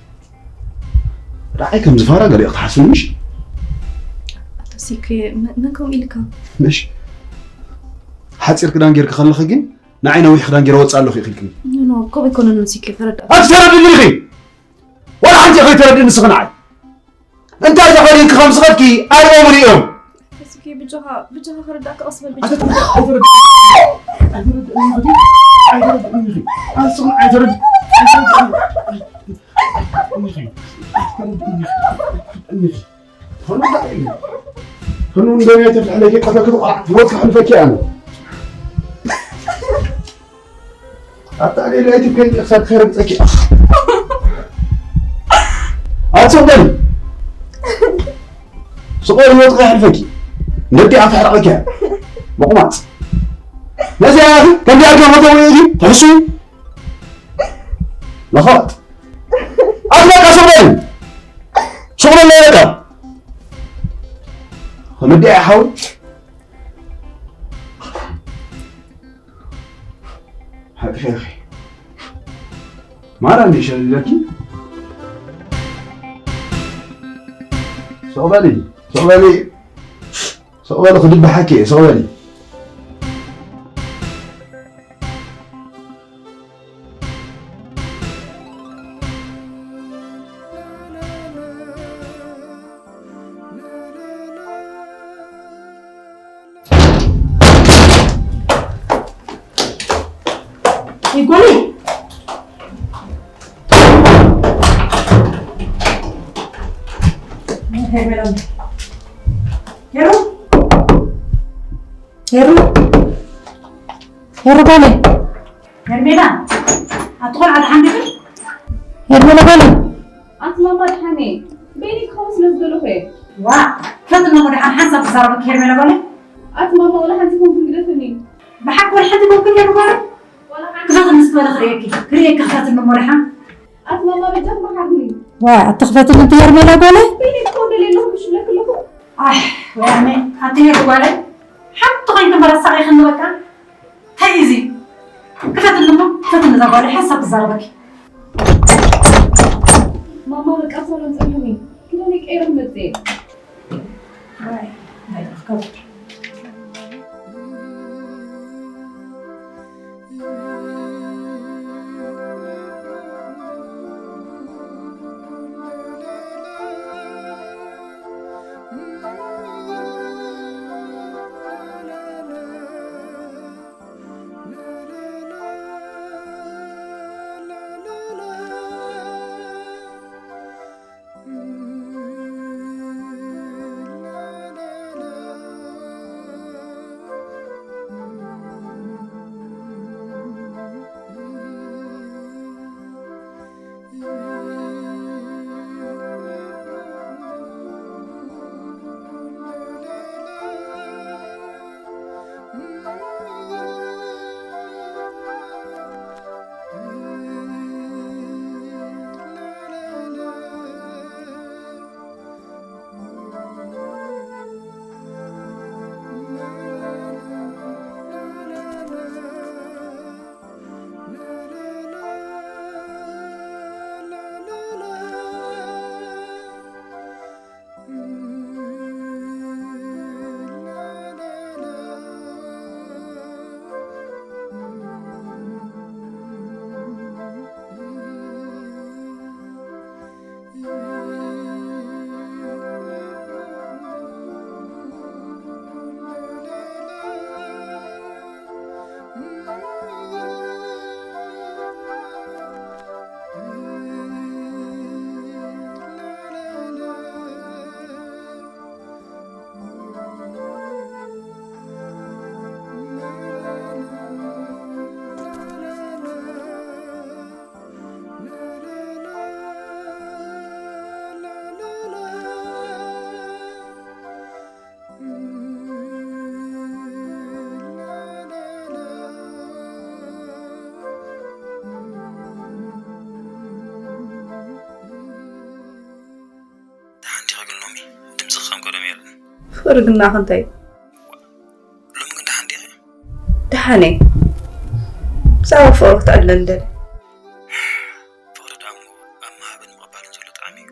ንዓይ ከም ዝፋራ ገለ ክትሓስብኒ ምሽ? ኣቶ ሲኩ፣ መ-፣ መን ከምኡ ኢልካ? ምሽ? ሓጺር ክዳን ጌርኪ ከለኺ ግን ንዓይ ነዊሕ ክዳን ጌረ ወጽእ ኣለኹ ኢኺ ኢልክኒ። ኖ፣ ኖ፣ ከምኡ ኣይኮነን ሲኩ፣ ተረዳእ። ኣቲ ተረድእኒ ኢኺ። ዋላ ሓንቲ ኢኺ ተረድእኒ ንስኺ ንዓይ። እንታይ ተኸዲንኪ ከም ዝኸድኪ ኣይረኣዩን እዮም። እስኪ ብጃኻ፣ ብጃኻ ክርዳእካ ቀስ በል፣ ብጃኻ። ኣይተረድ-፣ ኣይተረድ-፣ ኣይተረድእን ኢኺ። ኣይተረድእን ኢኺ። ኣንስኹም ኣይተረድ-፣ ኣይተረድእን ኢኺ። ኣይተረድእን ኢኺ። ኣይተረድእን ኢኺ። ኸኑ እንታይ እዩ? ኸኑ እንደኔ ተፍልሐለኪ ቀፈ ክትቆዓ ህይወት ከሕልፈኪ ኣነ። ኣታ ሌላ ኢትዮጵያ ክሳብ ክረግጸኪ። ኣትስቕ በሊ። ስቕ በሊ፣ ህይወትኺ ከሕልፈኪ። ነዲኣ ተሕርቐኪ እያ። መቑማጽ። ነዚኣ ኢኺ ከምዚኣ ኢልኪ ከተውሪ ኢኺ ትሕስዊ? ለኸት። ኣትበቃ ስቕ በሊ። ስቕ በሊ በቃ። ከመዲኣ ሓው። ሓቅኺ ኢኺ። ማራ እንዲ ሸሊለኪ። ስቕ በሊ፣ ስቕ በሊ፣ ስቕ በሊ፣ ክድብሓኪ እየ፣ ስቕ በሊ። ይጎኒ። ሄሩ፣ ሄሩ፣ ሄሩ ጓለይ። ሄርሜላ፣ ኣቲ ቆልዓ ደሓን ዲኺ? ሄርሜላ ጓለይ። ኣቲ ማማ ደሓን እየ። በይነይ ክኸውን ስለ ዝደለኹ እየ። ዋ፣ ፈትኖ እሞ ደሓን ሓንሳብ ክዛረበኪ ሄርሜላ ጓለይ። ኣቲ ማማ ዋላ ሓንቲ ኮንኩን ግደፍኒ። ብሓቂ ዋላ ሓንቲ ኮንኩን ሄርሜላ ጓለይ። ዋላ ሓንቲ ክፈትኒ እስኪ በለ ክርእየኪ፣ ክርእየኪ ክፈትኒ እሞ ደሓን። ኣቲ ማማ በጃ መሓርኒ። ዋ፣ ኣቲ ክፈትኒ እንቲ ሄርሜላ ጓለይ። በይነይ ክኸውን ደልየ ኣለኹ፣ ምሽ ብለኪ ኣለኹ። ኣሕ፣ ወያነ፣ ኣቲ ሄርሜላ ጓለይ። ሓንቲ ኮይንኪ እምበር ኣሳቒኽኒ በቃ። እንታይ እዩ እዚ? ክፈትኒ እሞ፣ ክፈትኒ እዛ ጓለይ፣ ሓንሳብ ክዛረበኪ። ማማ በቃ ሳሎን ጽንሕኒ። ክዳነይ ቀይረ ክመጽእ እየ። ዋይ፣ እንታይ ረኸብኩ? ደሓን ዲኺ ግን ሎሚ? ድምፅኺ ከም ቀደም የለን። ፍቕሪ ግን ንዓኺ እንታይ እዩ? ሎሚ ግን ደሓን ዲኺ? ደሓን እየ። ብዛዕባ ፍቕሪ ክትዕልለኒ ደልየ። ፍቕሪ ደኣ እሞ ኣብ ምሃብን ምቕባልን ዘሎ ጣዕሚ እዩ።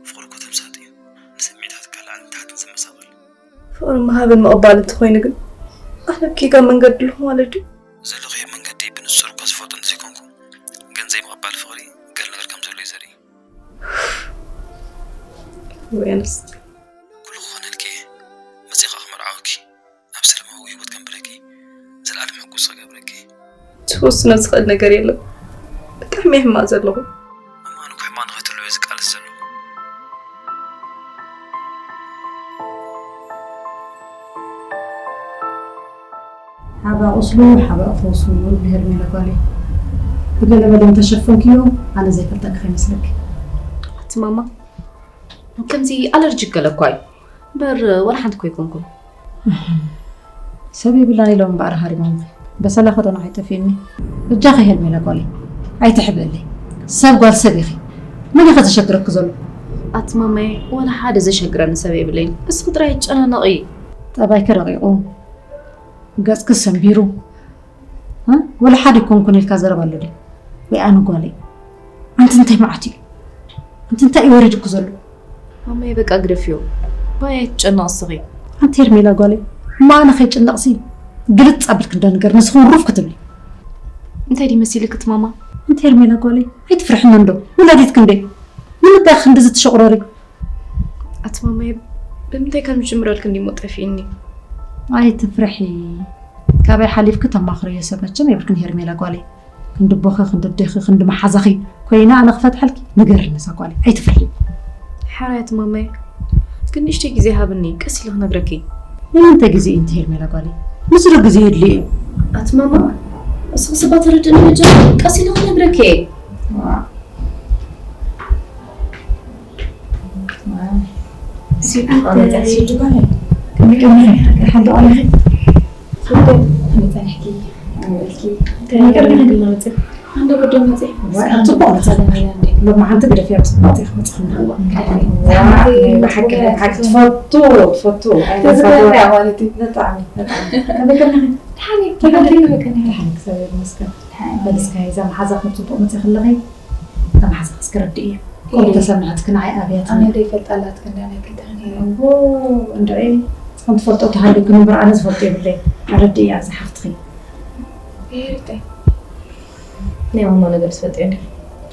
ፍቕሪ እኮ ተምሳጥ እዩ። ንስምዒታትካ ላዕልን ታሕትን ዘመሳቕል። ፍቕሪ ምሃብን ምቕባልን እንተኾይኑ ግን፣ ኣነ ኣብ ጌጋ መንገዲ ኣለኹ ማለት ድዩ? ዘለኹዮ መንገዲ ብንጹር እኳ ዝፈልጦ እንተዘይኮንኩ፣ ግን ዘይምቕባል ፍቕሪ ገለ ነገር ከም ዘሎ እዩ ዘርኢ። ወይ ኣነስ። ኩሉ ክኾነልኪ እየ። መጺኣ ከኣ ክመርዓወኪ፣ ናብ ሰላማዊ ህይወት ከንብረኪ፣ ዘለኣለም ሕጉስ ክገብረኪ። ክውስኖ ዝኽእል ነገር የለን። ብጣዕሚ እየ ሕማቕ ዘለኹ። እሞ ኣነ እኮ ሕማቕ ንኸይትብልዎ እየ ዝቃለስ ዘለኹ። ሓባ ቁስሉ ሓባ ፈውሱ ይብል ብሄርሜላ ጓለይ። ብገለ መለ እንተሸፈንክዮ ኣነ ዘይፈልጠኪ ከይመስለኪ። ኣቲ ማማ፣ ከምዚ ኣለርጂክ ገለ እኳ እዩ። እምበር ዋላ ሓንቲ እኮ ኣይኮንኩን። ሰብ የብላን ኢሎም እምበኣር ሃሪሞም። በሰላ ከቶ ንዓይ ጠፊእኒ። በጃኺ ሄርሜላ ጓለይ፣ ኣይትሕብእለይ። ሰብ ጓል ሰብ ኢኺ። መን ኢኸ ዘሸግረኪ ዘሎ? ኣቲ ማማይ፣ ዋላ ሓደ ዘሸግረኒ ሰብ የብለይን። እስኺ ጥራይ ኣይትጨናነቒ። ጠባይኪ ረቂቑ፣ ገጽኪ ሰንቢሩ። እ? ወላ ሓደ ኣይኮንኩን ኢልካ ዘረባ ኣሎ ድዩ? ወይ ኣነ ጓለይ? ኣንቲ እንታይ መዓት እዩ? ኣንቲ እንታይ እዩ ወሪድኩ ዘሎ? ማማይ በቃ ግደፍዮ። ባይ ኣይትጨነቕ እስኺ። ኣንቲ ሄርሜላ ጓለይ፣ እሞ ኣነ ከይጭነቕሲ ግልጽ ኣቢልኪ እንዶ ንገር፣ ንስኺ እውን ሩፍ ክትብሊ። እንታይ ድዩ መሲልኪ እቲ ማማ? ኣንቲ ሄርሜላ ጓለይ፣ ኣይትፍርሕኒ እንዶ፣ ወላዲትኪ እንደ። ንምንታይ ክንድዚ ትሸቑረሪ? ኣቲ ማማይ፣ ብምንታይ ከም ዝጅምረልኪ እንዲሞ ጠፊእኒ። ኣይትፍርሒ። ካባይ ሓሊፍኪ ተማኽርዮ ሰብ መቸም የብልክን ሄርሜላ ጓለይ። ክንዲ ኣቦኺ፣ ክንዲ ኣዴኺ፣ ክንዲ መሓዛኺ ኮይነ ኣነ ክፈትሓልኪ፣ ንገርኒ እዛ ጓለይ። ኣይትፍርሒ። ሓራይ ኣቲ ማማይ። ግን ንእሽተይ ግዜ ሃብኒ፣ ቀስ ኢለ ክነግረኪ። ንምንታይ ግዜ እዩ እቲ ሄርሜላ ጓለይ? ንሱ ዶ ግዜ የድልዮ እዩ? ኣቲ ማማ፣ እስኺ ስባ ተረድእኒ በጃ፣ ቀስ ኢለ ክነግረኪ እየ። ዋእ። ዋእ። ሲዱ፣ ከመይ መጻእኪ? ሲዱ ጓለይ? ከመይ፣ ከመይ፣ ሓንቲ ጓለይ? ሲዱ፣ ከመይ ጸኒሕኪ? ከመይ ውዒልኪ? ከመይ ገርግሪ ክመጽእ? ኣንደ ወዶ መጽእ። ዋይ፣ ጽቡቕ መጸለና እንዴ? ሎማዓንቲ ግደፍያ ብጽቡቕ መጽእ ክመጽእ። ዋይ፣ ብሓቂ፣ ብሓቂ ትፈቱ፣ ትፈቱ። ኣይ፣ ተዝበልዕ ትፈቱ። ማለት እዩ። ብጣዕሚ፣ ብጣዕሚ። ከመይ ከመይ? ደሓን እዩ። ተጋዲሉ በቃ። ደሓን፣ እግዚኣብሔር ይመስገን። ደሓን። በል እስከ፣ እዛ መሓዛኹም ጽቡቕ መጽእ ከለኺ፣ እታ መሓዛኺ እስከ ረድእያ። ከምኡ ተሰምዐትኪ ንዓይ ኣብያትኒ። ኣነ ዘይፈልጣ ኣላትኪ እንዳ ናይ ጌታኒ። እዎ፣ እንድዒ፣ ንስኹም ትፈልጦ ተሃልዩክን እምበር ኣነ ዝፈልጦ የብለይ። ኣረድእያ እዛ ሓፍትኺ። ይሄ ርቀይ። ናይ ማማ ነገር ትፈልጥዮ እንዲ?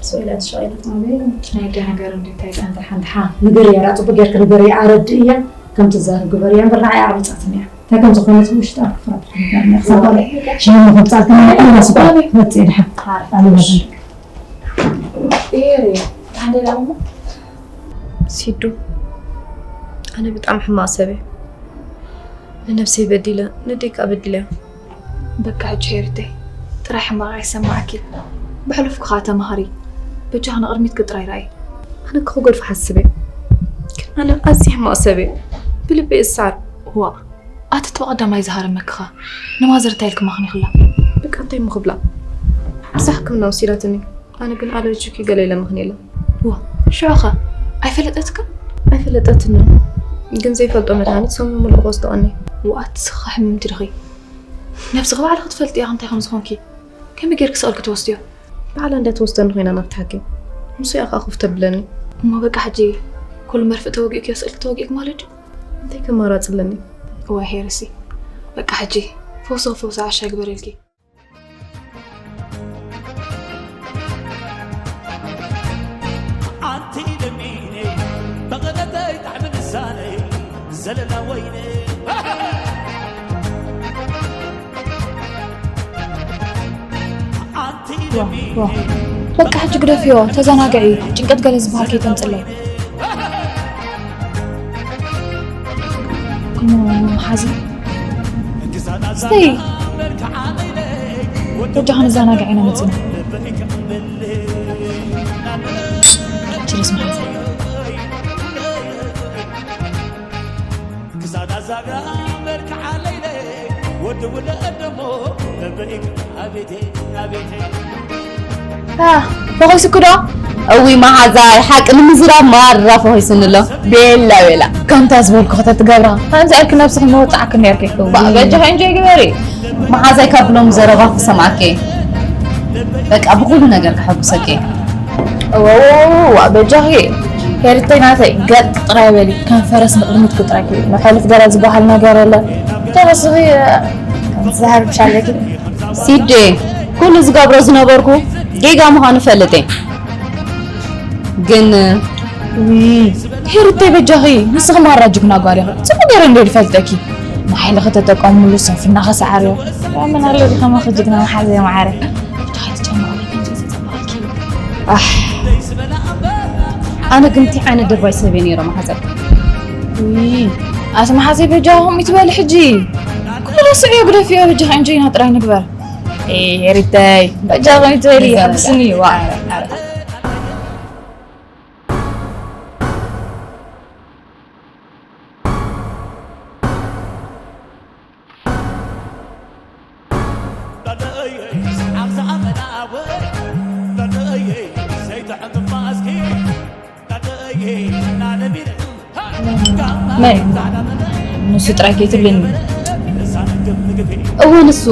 ስቕ ኢላ ትሸቕ ኢላ። ኣበይ? ናይ ኣደ ነገር እንዲ እንታይ ደኣ? ደሓን፣ ደሓን። ንገርያ፣ ደኣ ጽቡቕ ጌርኪ ንገርያ፣ ኣረድእያ፣ ከም ትዛረብ ግበርያ እምበር ንዓይ ኣቕሪጻትኒ እያ። እንታይ ከም ዝኾነት ውሽጣ ክፍራ ትኾን ነገር እያ። ክሳብ ካልእ ሽሙ ከምጻልክኒ እያ፣ ስባ መጽእ ደሓን። ኣነ መዘን። ይሄ ርያ፣ ደሓን ደኣ እሞ። ሲዱ፣ ኣነ ብጣዕሚ ሕማቕ ሰብ እየ። ንነብሰይ በዲለ፣ ነደይ ከኣ በዲለያ። በቃ ሕጂ ሄርተይ፣ ጥራይ ሕማቕ ኣይሰማዕኪ። ብሕሉፍኪ ከኣ ተማሃሪ። በጃኺ ንቕድሚትኪ ጥራይ ርኣዪ። ኣነ እኮ ክገድፎ ሓስብ እየ። ግን ኣነ ኣዝየ ሕማቕ ሰብ እየ። ብልበይ እሳር። ዋእ፣ ኣቲ እቲ ብቐዳማይ ዝሃረመኪ ኸ ንማዘር እንታይ ኢልኪ መኽኒኽላ? በቃ እንታይ እሞ ክብላ? ብዛ ሕክምና ወሲዳትኒ። ኣነ ግን ኣለርጂክ እዩ ገለ ኢለ መኽንየላ። ዋ፣ ሽዑ ኸ ኣይፈለጠትክን? ኣይፈለጠትንን። ግን ዘይፈልጦ መድሃኒት ሰሙን ሙሉእ ክወስዶ ቀንየ። ዋእ፣ ኣቲ ስኺ ኸ ሕምምቲ ዲኺ? ነብስኺ ባዕልኺ ትፈልጢ ኢኺ እንታይ ከም ዝኾንኪ። ከመይ ጌርኪ ስቕልኪ ትወስድዮ? ባዕላ እንድያ ትወስደኒ ኮይና ናብቲ ሓኪም። ንሱ እያ ኸኣ ኮፍ ተብለኒ። እሞ በቃ ሕጂ ኩሉ መርፍእ ተወጊእክዮ ስቕልኪ ተወጊእኪ ማለት ድዩ? እንታይ ከማራጺ ኣለኒ? እዋይ ሄርሲ፣ በቃ ሕጂ ፈውሲ ክፈውሳ ዓሻ ይግበረልኪ። ኣንቲ ደሚነይ፣ በቐለተይ ጣዕሚ ልሳነይ፣ ዘለላ ወይነይ። ኣንቲ ዋው፣ ዋው። ደሚነይ፣ በቃ ሕጂ ግደፍዮ፣ ተዘናግዒ። ጭንቀት ገለ ዝበሃል ከይተምጽለይ። እሞ ሓዚ፣ ስተይ። በጃ ክንዘናጋዕ ኢና መጺና። ችለስ መሓዛ። ክሳዳ ዛጋ መልክዓ ለይለ ወዲ ውለድ ደሞ በበይክ ኣቤቴ ኣቤቴ። አ፣ ፈኺስኩ ዶ? እውይ መሓዛይ፣ ሓቂ ንምዝራብ ማራ ፈኺስኒ ኣሎ። ቤላ ቤላ። ከምታ ዝበልኩ ከተትገብራ፣ ከምዚ ኢልኪ ነብስኺ ምወጣዕኪ ኔርኪ። እባ በጃኺ እንጆይ ግበሪ። መሓዛይ ካብ ሎሚ ዘረባኺ ክሰምዓኪ እየ። በቃ ብኹሉ ነገር ከሐጉሰኪ እየ። እወ፣ እወ፣ እወ፣ በጃኺ ሄርተይ ናተይ ገጥ ጥራይ በሊ። ከም ፈረስ ንቕድሚትኪ ጥራይ ኪዲ። ንሕሉፍ ገለ ዝበሃል ነገር የለን። ተወስኺ ከም ዝዛረብሽ ኣለኪ። ሲዴ፣ ኩሉ ዝገብሮ ዝነበርኩ ጌጋ ምዃኑ እፈልጥ እየ። ግን ውይ፣ ሄርተይ በጃኺ፣ ንስኺ ማራ ጅግና ጓል ኢኺ። ጽቡቕ ገይረ እንድየ ዝፈልጠኪ። ንሓይልኺ ተጠቀምሉ፣ ስንፍናኺ ሰዓርዮ። ያ መን ኣሎ ከማኺ ጅግና መሓዘ ማዓረ። በጃኺ ትጨነቑ ከምዚ ዘጸባእኪ። ኣሕ፣ ኣነ ግን እንታይ ዓይነት ደርባይ ሰብ እየ ነይረ መሓዘ። ውይ፣ ኣቲ መሓዘ በጃኹም ይትበል ሕጂ። ኩሉ ስዕዮ ግደፍዮ በጃኺ እንጀይና ጥራይ ንግበር። ኤ፣ ሄሪተይ፣ በጃኺ ትበሊ፣ ይዛ፣ ይዛ። ሕብስኒ፣ ዋ። መን? ንሱ ጥራይ ከይትብልኒ። እወ፣ ንሱ።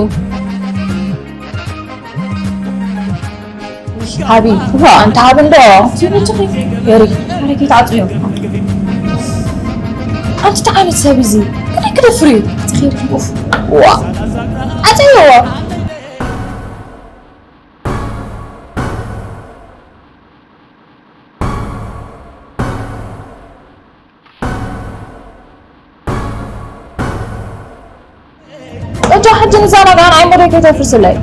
ሃቢ። ዋ፣ ኣንታ ሃቢ እንዶ። ሄሪ፣ ኣረ ከይትዓጽዮ። ኣንቲ እንታይ ዓይነት ሰብ እዚ? ክንደይ ክደፍር እዩ? ኡፍ። ዋ፣ ዓጽዮ። በጃ ሕጂ ንዛናጋዕን ኣይ ሙደይ ከይተፍርስለይ።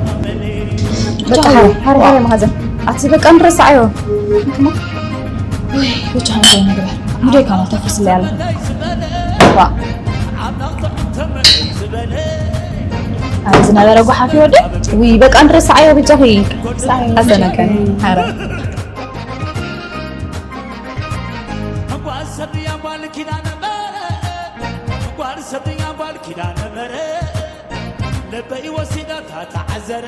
በቃ ሓሪ፣ ሓሪ፣ ሓሪ መሓዘን። ኣቲ በቃ ንረሳዓዮ። ወይ፣ በጃ ሓንሳይ ንግበር። ሙደይ ካማ ተፍርስለይ ኣለኹ። ኣብ ዝነበረ ጓሓፍ ይወድቅ። ውይ በቃ እንድረስዓዮ ብጃኺ። ኣሰነከን። ኧረ። ጓል ሰብያ ጓል ኪዳነ ምህረት፣ ጓል ሰብያ ጓል ኪዳነ ምህረት፣ ልበይ ወሲዳታ ተዓዘረ፣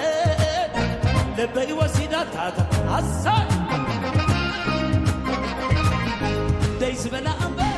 ልበይ ወሲዳታ ተዓዘረ። ኣሳይ ደይ ዝበላ እምበር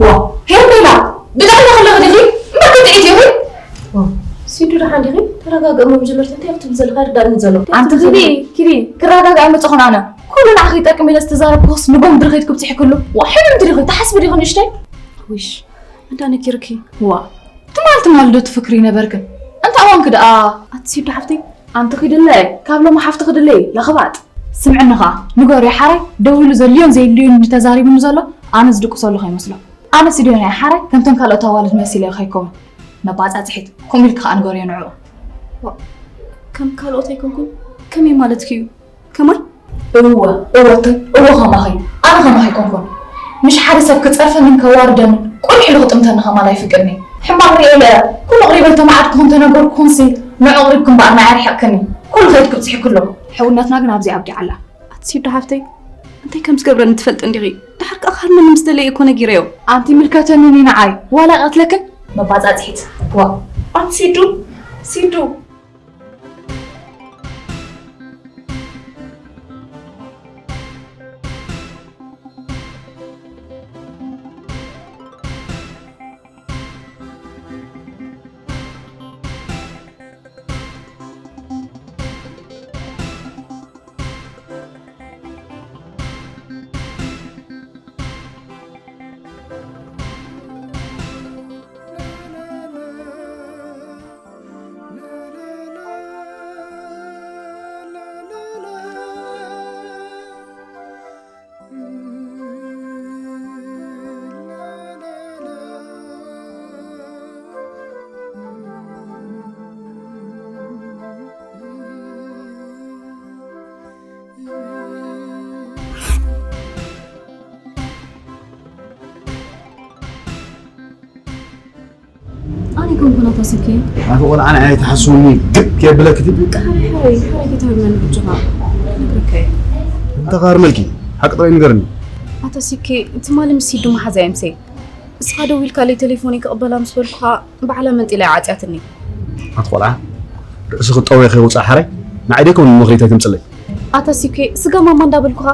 ዋ፣ ሄርሜላ፣ ብጣዕሚ ከለኺ ዲኺ? እምበር ክትዒት ኢኺ? ዋ፣ ሲዱ ደሓን ዲኺ? ተረጋግእ እሞ መጀመርታ እንታይ ክትብል ዘለኻ ኣይርዳእን ዘሎ። ኣንቲ ኪዲ፣ ኪዲ፣ ክረጋግኣ መጸኹን ኣነ። ኩሉ ንዓኺ ይጠቅም ኢለ ዝተዛረብኩስ ንጎ ምድሪ ከይትክብጽሒ ኩሉ። ዋ፣ ሕልምቲ ዲኺ? ትሓስቢ ዲኺ ንእሽተይ? ውሽ፣ እንዳ ነጊርኪ። ዋ፣ ትማል ትማል ዶ ትፍክሪ ነበርክን? እንተ ኣዋንኪ ደኣ። ኣቲ ሲዱ ሓፍተይ። ኣንቲ ኺድለ፣ ካብ ሎሚ ሓፍቲ ኺድለይ፣ ለኽባጥ። ስምዕኒ ኸኣ፣ ንገርዮ ሓራይ፣ ደዊሉ ዘድልዮን ዘየድልዮን እንድዩ ተዛሪቡኒ ዘሎ፣ ኣነ ዝድቅሰሉ ከይመስሎ። ኣነ ሲዶንያ ሓራይ፣ ከምተን ካልኦት ኣዋልድ መሲለዮ ከይከውን። መባጻጽሒት፣ ከምኡ ኢልኪ ኸኣ ንገርዮ ንዕኡ። ዋ፣ ከም ካልኦት ኣይኮንኩን፣ ከመይ ማለትኪ እዩ? ከማይ? እወ፣ እወ፣ እተ-፣ እወ ከማኺ። ኣነ ከማኺ ኣይኮንኩን። ምሽ ሓደ ሰብ ክጸርፈንን ከዋርደንን፣ ቁሊሕ ኢሉ ክጥምተኒ ከማን ኣይፍቅድን እየ። ሕማቕ ርእየ ኢለ፣ ኩሉ ኣቕሪበ እንተመዓድኩኹን ተነገርኩኹንሲ፣ ንዕኡ ኣቕሪብኪ እምበኣር ንዓይ ኣርሒቕክኒ። ኩሉ ከይዱ ክብጽሕ ክሎ። ሕውነትና ግን ኣብዚ ኣብቂዓ ኣላ። ኣቲ ሲዱ ሓፍተይ፣ እንታይ ከም ዝገብረኒ ትፈልጢ እንዲኺ? ደሓር ከኣ ክሃርመኒ ምስ ደለየ እኮ ነጊረዮ። ኣንቲ ይምልከተንን እዩ ንዓይ። ዋላ ይቐትለክን? መባጻጽሒት። ዋእ። ኣንቲ ሲዱ፣ ሲዱ። ኣነ ኮንኩ ናታ ስልኪ። ኣቲ ቆልዓ ንዓይ ኣይትሓስውኒ ግብ የብለኪ እቲ። በቃ ሓራይ ሓራይ ሓራይ ከይትሃርመኒ ብጆኻ። ነግረካ እየ። እንታይ ክሃርመልኪ? ሓቂ ጥራይ ንገርኒ። ኣታ ሲኬ፣ ትማሊ ምስ ሲዱ መሓዛ እየ ምሰይ። እስኻ ደዊልካለይ ቴሌፎነይ ክቕበላ ምስ በልኩኻ ባዕላ መንጢላ እያ ዓጽያትኒ። ኣቲ ቆልዓ፣ ርእስኺ ጠውየ ከይውጻእ ሓራይ፣ ንዓይ ደይኮን ምኽሪ ተይተምጽለይ። ኣታ ሲኬ፣ ስጋ ማማ እንዳበልኩኻ፣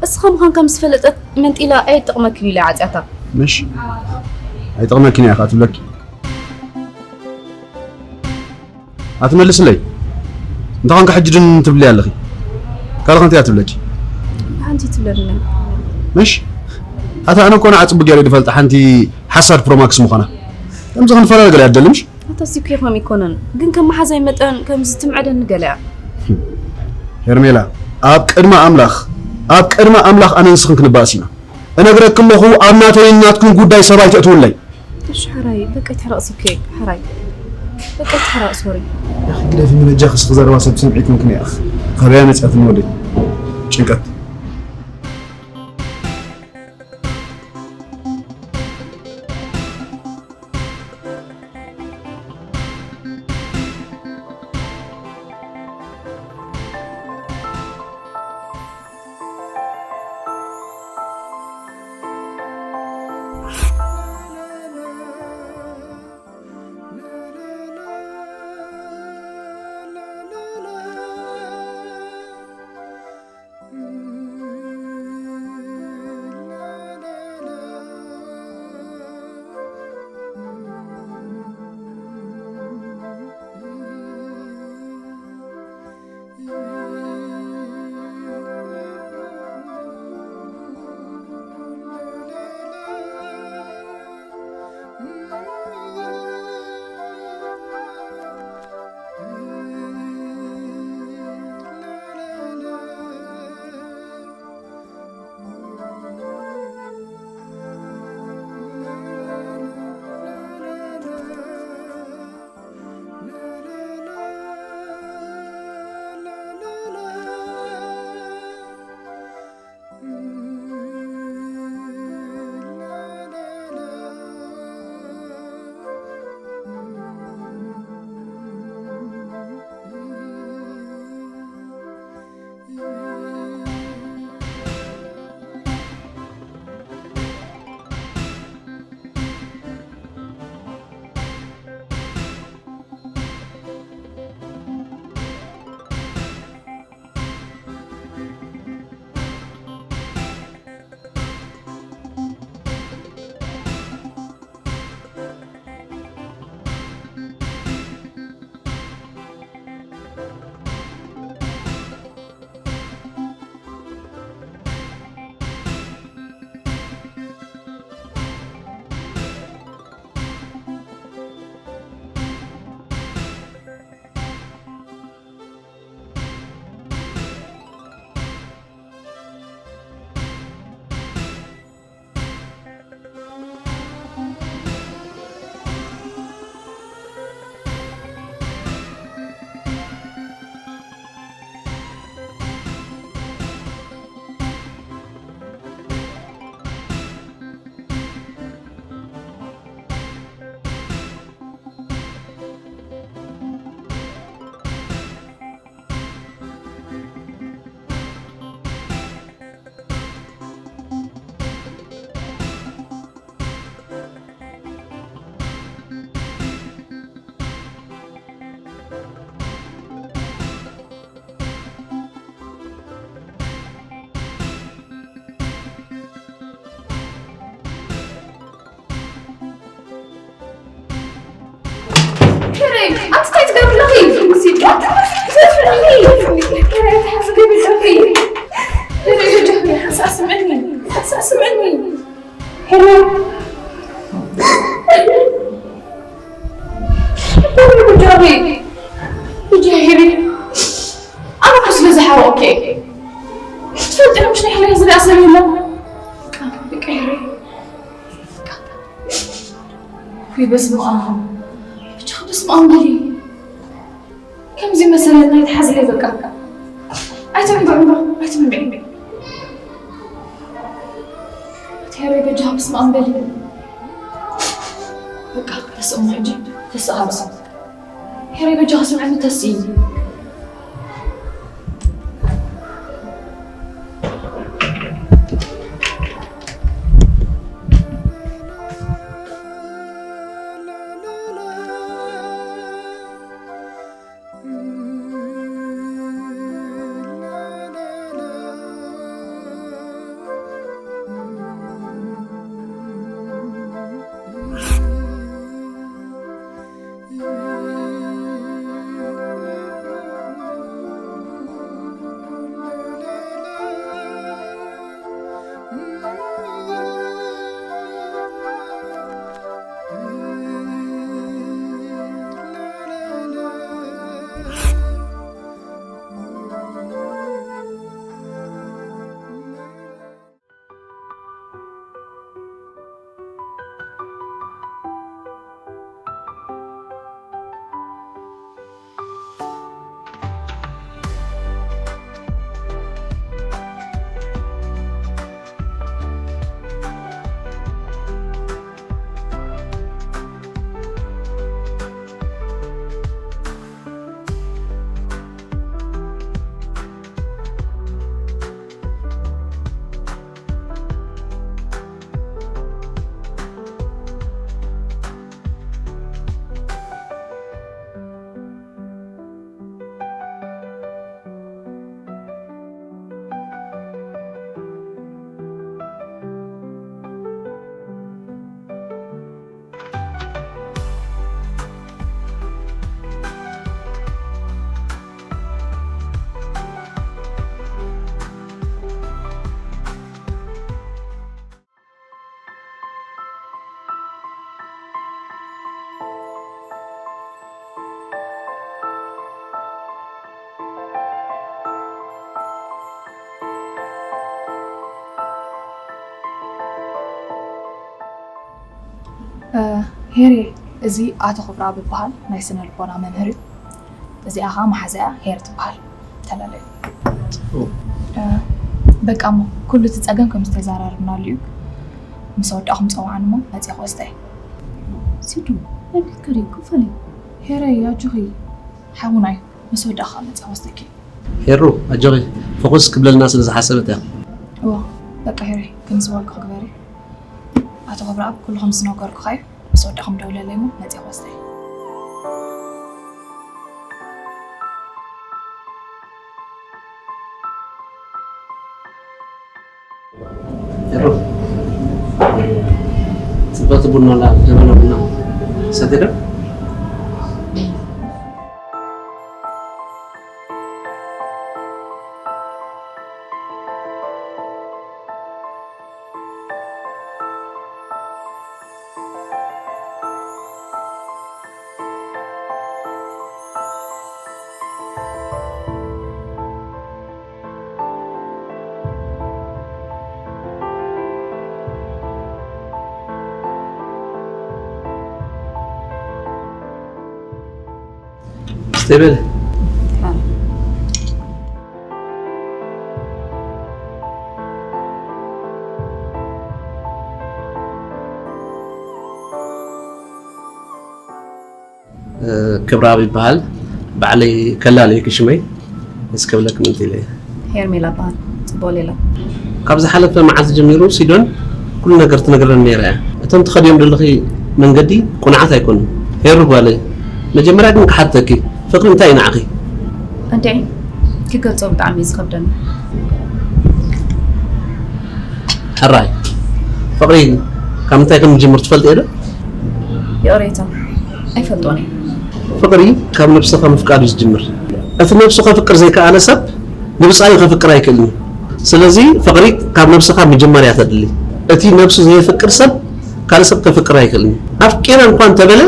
እስኻ ምዃንካ ምስ ፈለጠት መንጢላ ኣይጠቕመክን ኢላ ዓጽያታ። ምሽ? ኣይጠቕመክን እያ ከኣ ትብለኪ። ኣቲ መልስለይ። እንተ ኾንካ ሕጂ ድን ትብሊ ኣለኺ። ካልእ ከንቲያ ትብለኪ። ሓንቲ ትብለኒ። ምሽ? ኣታ ኣነ እኮ ንዓ ጽቡቅ ገይረ ድፈልጣ ሓንቲ ሓሳድ ፕሮማክስ ምዃና። ከምዚ ክንፈላለ ገለ ኣደሊ ምሽ? ኣታ እሱ እኮ ይኾን ይኮነን፣ ግን ከም መሓዛይ መጠን ከምዚ ትምዕደኒ ገለ እያ። ሄርሜላ፣ ኣብ ቅድሚ ኣምላኽ፣ ኣብ ቅድሚ ኣምላኽ ኣነ ንስኽን ክንባእስ ኢና። እነግረኪ ኣለኹ፣ ኣብ ናተይን ናትኩን ጉዳይ ሰብ ኣይተእትውለይ። እሺ፣ ሕራይ፣ በቃ ይትሕረቕ ሲኬ፣ ሕራይ። በቃ ይትሕረቕ፣ ሶሪ። ያኺ ግደፊ፣ ንበጃኺ እስኺ ዘረባ ሰብ ትሰምዒ ኮንክኒ ያኺ። ካበይ መጺኣትኒ ወደይ? ጭንቀት። ከረይ፣ ኣቲ እንታይ ትገብሪ ኣለኺ? እዚ ዳታ ትፍርኒ። ከረይ፣ ኣቲ ሓዚ ገቢ ኣለኺ። ከረይ፣ ጆጆ፣ ሓንሳእ ስምዕኒ። ሓንሳእ ስምዕኒ። ሄሎ። ጆጆ፣ ጆጆ፣ ሄሪ። ኣነ እኮ ስለ ዝሓረቑኪ እየ። ትፈልጢ ዶ ምሽ ናይ ሕራይ ዝርኣ ሰብ የለን። በቃ ሕራይ። ወይ በስመ ኣብ። ብቻ በስመ ኣብ በሊ። ከምዚ መሰለ ናይ ተሓዝለ በቃ። ኣይትንብዕ እምባ፣ ኣይትንብዕ። እቲ ሕራይ በጃ በስመ ኣብ በሊ። በቃ ተስእሞ ሕጂ፣ ተስእ ሃብሲ። ሄሪ በጃ ስምዕኒ ተስኢ። ሄሪ፣ እዚ ኣቶ ክብረኣብ ይበሃል፣ ናይ ስነ ልቦና መምህር እዩ። እዚኣ ኸዓ መሓዛያ ሄሪ ትበሃል። ተላለዩ። በቃ እሞ ኩሉ እቲ ፀገም ከም ዝተዘራረብናሉ እዩ። ምስ ወዳእኹም ፀውዓኒ እሞ መፅእ ክወስደ እየ። ሲዱ፣ መብልካ ድዩ ክፈል? ሄረይ ኣጆኺ፣ ሓውና እዩ። ምስ ወዳእኹ ከዓ መፅእ ክወስደኪ። ሄሩ ኣጆኺ፣ ፈኹስ ክብለልና ስለ ዝሓሰበት እያ። እዎ፣ በቃ ሄረይ፣ ከም ዝበልኩ ክግበሪ። ኣቶ ክብረኣብ፣ ኩሉ ከም ዝነገርኩኻ እዩ። ምስ ወዳእኹም ደውለለይ እሞ መፅእ ክወስደ እየ። ሄሩ፣ ፅብቕቲ ቡና ኣላ፣ ጀበና ቡና ሰትየ ዶ? ስተይ በል። ክብረኣብ ይበሃል። ባዕለይ ከላልየኪ ሽመይ እስከ ብለኪ ምእንቲ ኢለ እየ። ሄርሜላ እበሃል። ጽቡቕ ሌላ። ካብ ዝሓለፈ መዓልቲ ጀሚሩ ሲዶን ኩሉ ነገር ትነግረኒ ነይራ እያ። እቶም ትኸድዮም ዘለኺ መንገዲ ቁኑዓት ኣይኮኑን። ሄሩ ጓለይ፣ መጀመርያ ግን ክሓተኪ፣ ፍቕሪ እንታይ እዩ ንዓኺ? እንድዒ፣ ክገልጾ ብጣዕሚ እዩ ዝኸብደኒ። ሕራይ፣ ፍቕሪ ካብ ምንታይ ከም ዝጅምር ትፈልጥዮ ዶ? ይቕሬታ፣ ኣይፈልጦን እየ። ፍቕሪ ካብ ነብስኻ ምፍቃር እዩ ዝጅምር። እቲ ነብሱ ከፍቅር ዘይከኣለ ሰብ ንብጻዩ ከፍቅር ኣይክእልን እዩ። ስለዚ ፍቕሪ ካብ ነብስኻ ምጅማር እያ ተድሊ። እቲ ነብሱ ዘየፍቅር ሰብ ካልእ ሰብ ከፍቅር ኣይክእልን እዩ። ኣፍቂረ እንኳ እንተበለ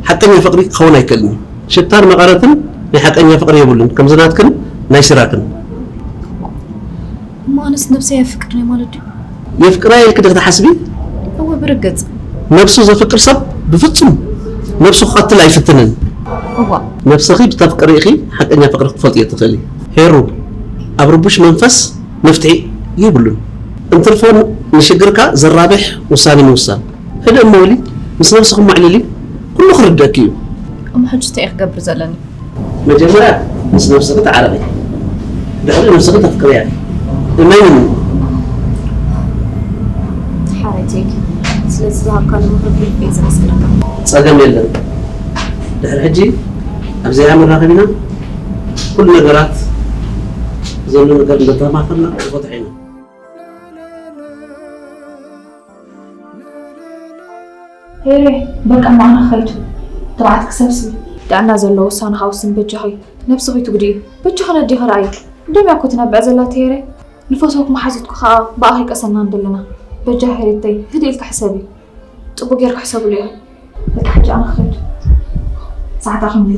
ሓቀኛ ፍቕሪ ክኸውን ኣይክእልን እዩ። ሽታን መቐረትን ናይ ሓቀኛ ፍቕሪ የብሉን፣ ከምዚ ናትክን ናይ ሲራክን። እሞ ኣነስ ነብሰይ የፍቅር ናይ ማለት ድዩ? የፍቅራ ኢልክ ዶ ክትሓስቢ? እወ፣ ብርግጽ። ነብሱ ዘፍቅር ሰብ ብፍጹም ነብሱ ክቐትል ኣይፍትንን። እዋ። ነብስኺ ብተፍቅሪ ኢኺ ሓቀኛ ፍቅሪ ክትፈልጥዮ ትኽእሊ። ሄሩ፣ ኣብ ርቡሽ መንፈስ መፍትሒ የብሉን። እንትርፎ ንሽግርካ ዘራብሕ ውሳኔ ምውሳን። ህድእ እሞ በሊ፣ ምስ ነብስኺ እሞ ኣዕልሊ፣ ኩሉ ክርደኣኪ እዩ። እሞ ሕጂ እንታይ እየ ክገብር ዘለኒ? መጀመርያ ምስ ነብስኺ ተዓረቒ። ድሕሪ ነብስኺ ተፍቅርያ። እመንኒ። ሓረይቲ፣ ስለዚ ዝሃብካኒ ምኽሪ ብልቢ እየ ዘመስግነካ። ጸገም የለን። ድሕሪ ሕጂ ኣብ ዘይኣ መራኸቢና ኩሉ ነገራት ዘሎ ነገር እንዳተማኸርና ንፈትሖ ኢና። ሄሬ፣ በቃ እሞ ኣነ ክኸይድ። ትብዓትኪ ሰብስቢ። ጥዕና ዘለዎ ውሳነ ውስኒ በጃኺ። ነብስኺ ትጉድኢ። በጃኺ ነዴኺ ርኣዪ። ደም እያ እኮ ትነብዕ ዘላ እቲ ሄሬ። ንፈተውኩ መሓዙትኩ ከኣ ብኣኺ ቀሰና እንደለና። በጃኺ ሄሬተይ፣ ህድእ ኢልኪ ሕሰቢ። ጽቡቕ ጌርኪ ሕሰብሉ ኢኺ። በቃ ሕጂ ኣነ ክኸይድ። ሰዓት ኣኺሉ።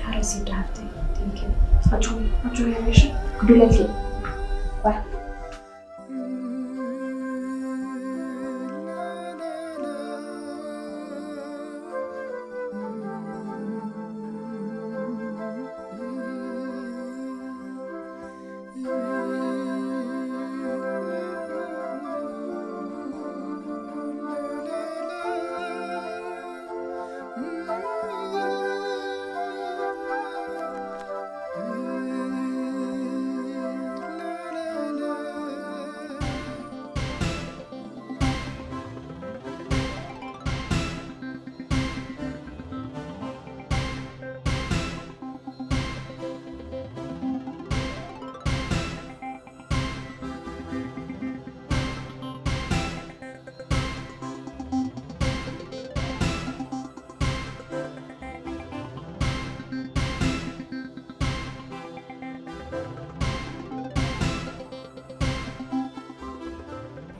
ሓረይ ሲዳ ሓፍተይ። Thank you። ኣጆኺ፣ ኣጆኺ ሄሬ፣ እሺ? ክዱለልኪ። ባይ።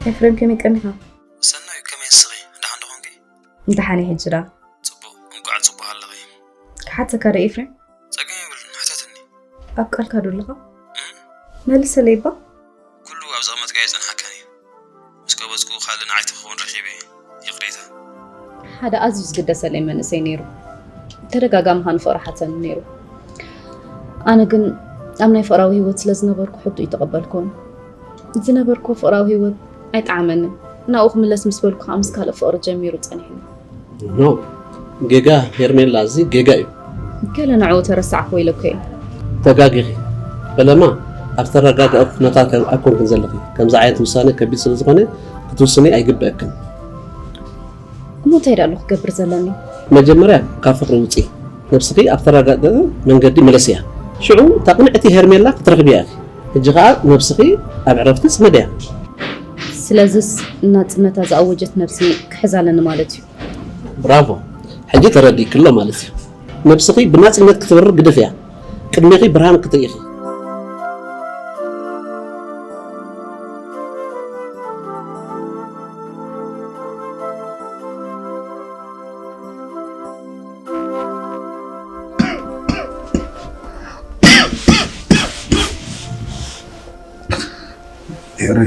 ኤፍሬም፣ ከመይ ቀኒኻ? ሰናይ፣ ከመይ ንስኺ? ደሓን ዶ ኾንኪ? ደሓን እየ። ሕጂ ደኣ? ጽቡቕ፣ እንቋዕ ጽቡቕ ኣለኺ። ክሓተካ ዶ ኤፍሬም? ጸገም የብሉን፣ ሕተትኒ። ኣብ ቃልካ ዶ ኣለኻ? እም? መልሰለይ እባ። ኩሉ ኣብ ዘቐመጥካዮ ኣይጸንሓካን እዩ። ምስ ቀበጽኩ ካልእ ንዓይ ትኸውን ረኺበ። ይቕሬታ። ሓደ ኣዝዩ ዝግደሰለይ መንእሰይ ነይሩ። ተደጋጋሚ ከኣ ንፍቕሪ ሓተኒ ነይሩ። ኣነ ግን ኣብ ናይ ፍቕራዊ ህይወት ስለ ዝነበርኩ ሕቶኡ ኣይተቐበልኩዎን። ዝነበርኩዎ ፍቕራዊ ህይወት ኣይጠዓመንን። ናብኡ ክምለስ ምስ በልኩ ከኣ ምስ ካልእ ፍቕሪ ጀሚሩ ጸኒሑኒ። ኖ፣ ጌጋ ሄርሜላ፣ እዚ ጌጋ እዩ። ገለ ንዕኡ ተረሳዕክዎ ኢለኩ እየ። ተጋጊኺ። ፈለማ ኣብ ዝተረጋግአ ኩነታት ኣይኮንክን ዘለኺ። ከምዚ ዓይነት ውሳነ ከቢድ ስለ ዝኾነ ክትውስኒ ኣይግበአክን። እሞ እንታይ ደኣ ኣሎ ክገብር ዘለኒ? መጀመርያ ካብ ፍቕሪ ውፂ። ነብስኺ ኣብ ተረጋግአ መንገዲ ምለስያ። ሽዑ እታ ቅንዕቲ ሄርሜላ ክትረኽብያ ኢኺ። ሕጂ ኸኣ ነብስኺ ኣብ ዕረፍቲ ጽመድያ። ስለዝስ ናጽነታ ዝኣወጀት ነብሲ ክሕዛ ኣለኒ ማለት እዩ? ብራቮ! ሕጂ ተረዲእኪ ኣሎ ማለት እዩ። ነብስኺ ብናጽነት ክትበርር ግደፍያ። ቅድሜኺ ብርሃን ክትርኢ ኢኺ። ኤረ፣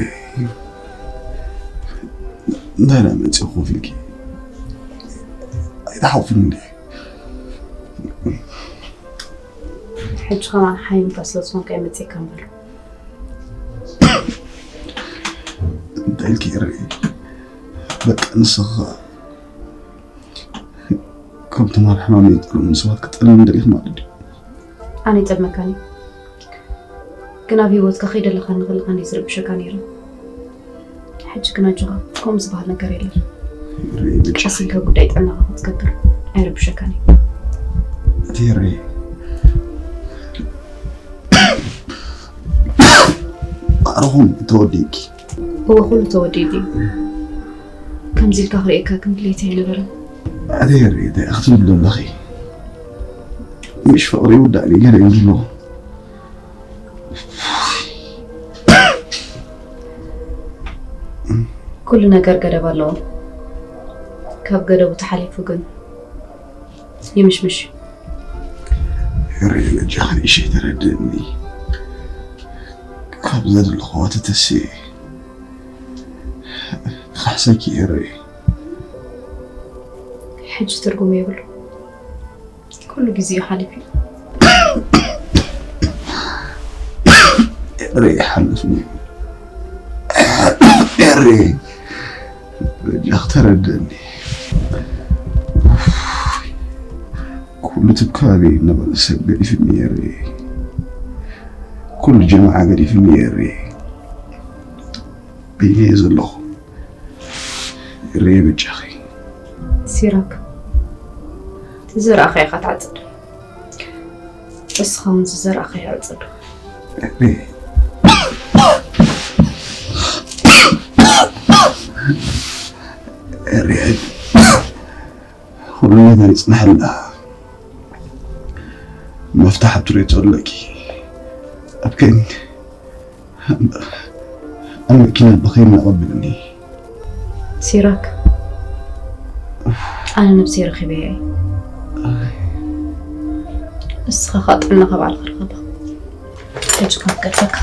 እንታይ ደኣ መፂኡ ኮፍ ኢልኪ? ኣይትሓውፍን እንዴ? ሕጂ ከማን ሓይምካ ስለ ዝኾንካ እየ መፂእካ እምበር። እንታይ ኢልኪ ኤረ? በቃ ንስኻ ከምቶም ኣብ ሕማም ይጠልሙኒ ሰባት ክትጠልም ደሊኽ ማለት ድዩ? ኣነ ይጠልመካን እዩ። ግን ኣብ ህይወትካ ከይደለኻኒ ከለኻ እንድየ ዝርብሸካ ነይረ። ሕጂ ግን ኣጆኻ፣ ከምኡ ዝበሃል ነገር የለን። ሬ፣ ብቻ ቀስ ኢልካ ጉዳይ ጥዕናኻ ክትገብር ኣይርብሸካን እዩ። እቲ ሬ፣ ማዕረኹም ተወዲእኪ። እወ፣ ኩሉ ተወዲኡ ድዩ? ከምዚ ኢልካ ክርእየካ ግን ድሌተይ ኣይነበረን። ኣቲ ሬ፣ እንታይ ኢኺ ክትብሊ ዘለኺ? ምሽ ፍቕሪ ይውዳእኒ ገለ እዩ ዘሎ። ኩሉ ነገር ገደብ ኣለዎ። ካብ ገደቡ ተሓሊፉ ግን ይምሽምሽ። ኤረይ በጃኺ ንእሽተይ ተረድእኒ። ካብ ዘለኽዎ ተተስኢ ክኻሕሰኪ ኤረይ። ሕጂ ትርጉም የብሉ። ኩሉ ግዜኡ ሓሊፉ። ኤረይ ሓልፍኒ። ኤረይ በጃኺ ተረድእኒ። ኩሉ ትካለይ እናበለ ሰብ ገዲፍኒ ኤረይ። ኩሉ ጀማዓ ገዲፍኒ ኤረይ። በይነይ እየ ዘለኹ። ኤረይ በጃኺ። ሲራክ፣ ዝዘራእኻዮ ኢኻ ትዓጽድ። እስኻ እውን ዝዘራእኻዮ ዕጽድ። ኤረይ። ኤረይ። ኩሉ ነገር ይጽናሓልና። መፍትሕ ኣብ ትርእዮ ኣለኪ። ኣብ ከይን ኣብ መኪና ብኸይን ኣቐብልኒ። ሲራክ፣ ኣነ ነብሰይ ረኺበያ እየ። ንስኻ ኸኣ ጥዕናኻ ባዕልኻ ርኸባ። ሕጂ ከም ክገድፈካ።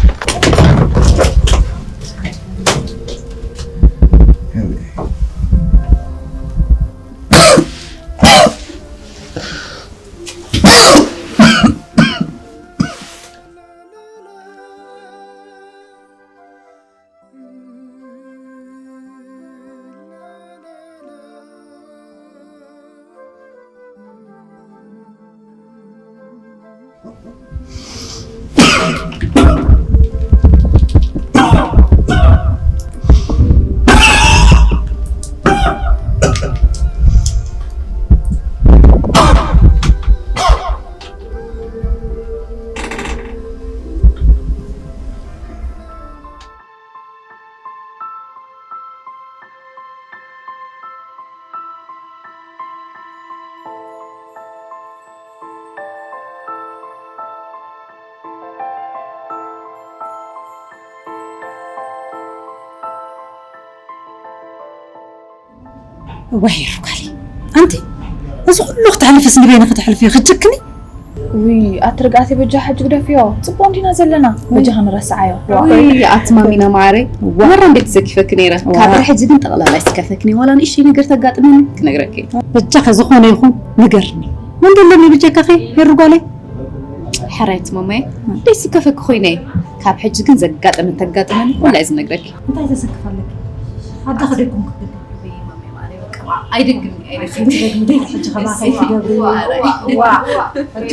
እዋይ ሩካሊ፣ ኣንቲ እዚ ኩሉ ክተሕልፍስ ንበይኒ ክተሕልፊ ክጅክኒ? ውይ ኣቲ ርግኣተይ በጃ ሕጂ ግደፍዮ፣ ጽቡቕ እንዲና ዘለና። በጃኻ ንረስዓዮ። ውይ ኣቲ ማሚና ማዓረይ፣ መራ እንዴት ተሰኪፈኪ ነይረ። ካብ ሕጂ ግን ጠቕላላ ይስከፈክኒ፣ ዋላ ንእሽተይ ነገር ተጋጥመኒ ክነግረኪ። በጃኺ ዝኾነ ይኹን ንገርኒ። መን ደለኒ ብጀካኺ ሄሩ ጓለይ? ሕራይ ኣቲ ማማየ፣ ደይስከፈኪ ኮይነ። ካብ ሕጂ ግን ዘጋጠመ ተጋጥመኒ ኩላ እየ ዝነግረኪ። እንታይ ተሰክፍ ኣለኪ? ኣደ ከደኩም ክትብል። ኣይደግም ኣይደግም። ሕጂ ከማኸይ ትገብሪ። ዋ፣ ዋ። ሕጂ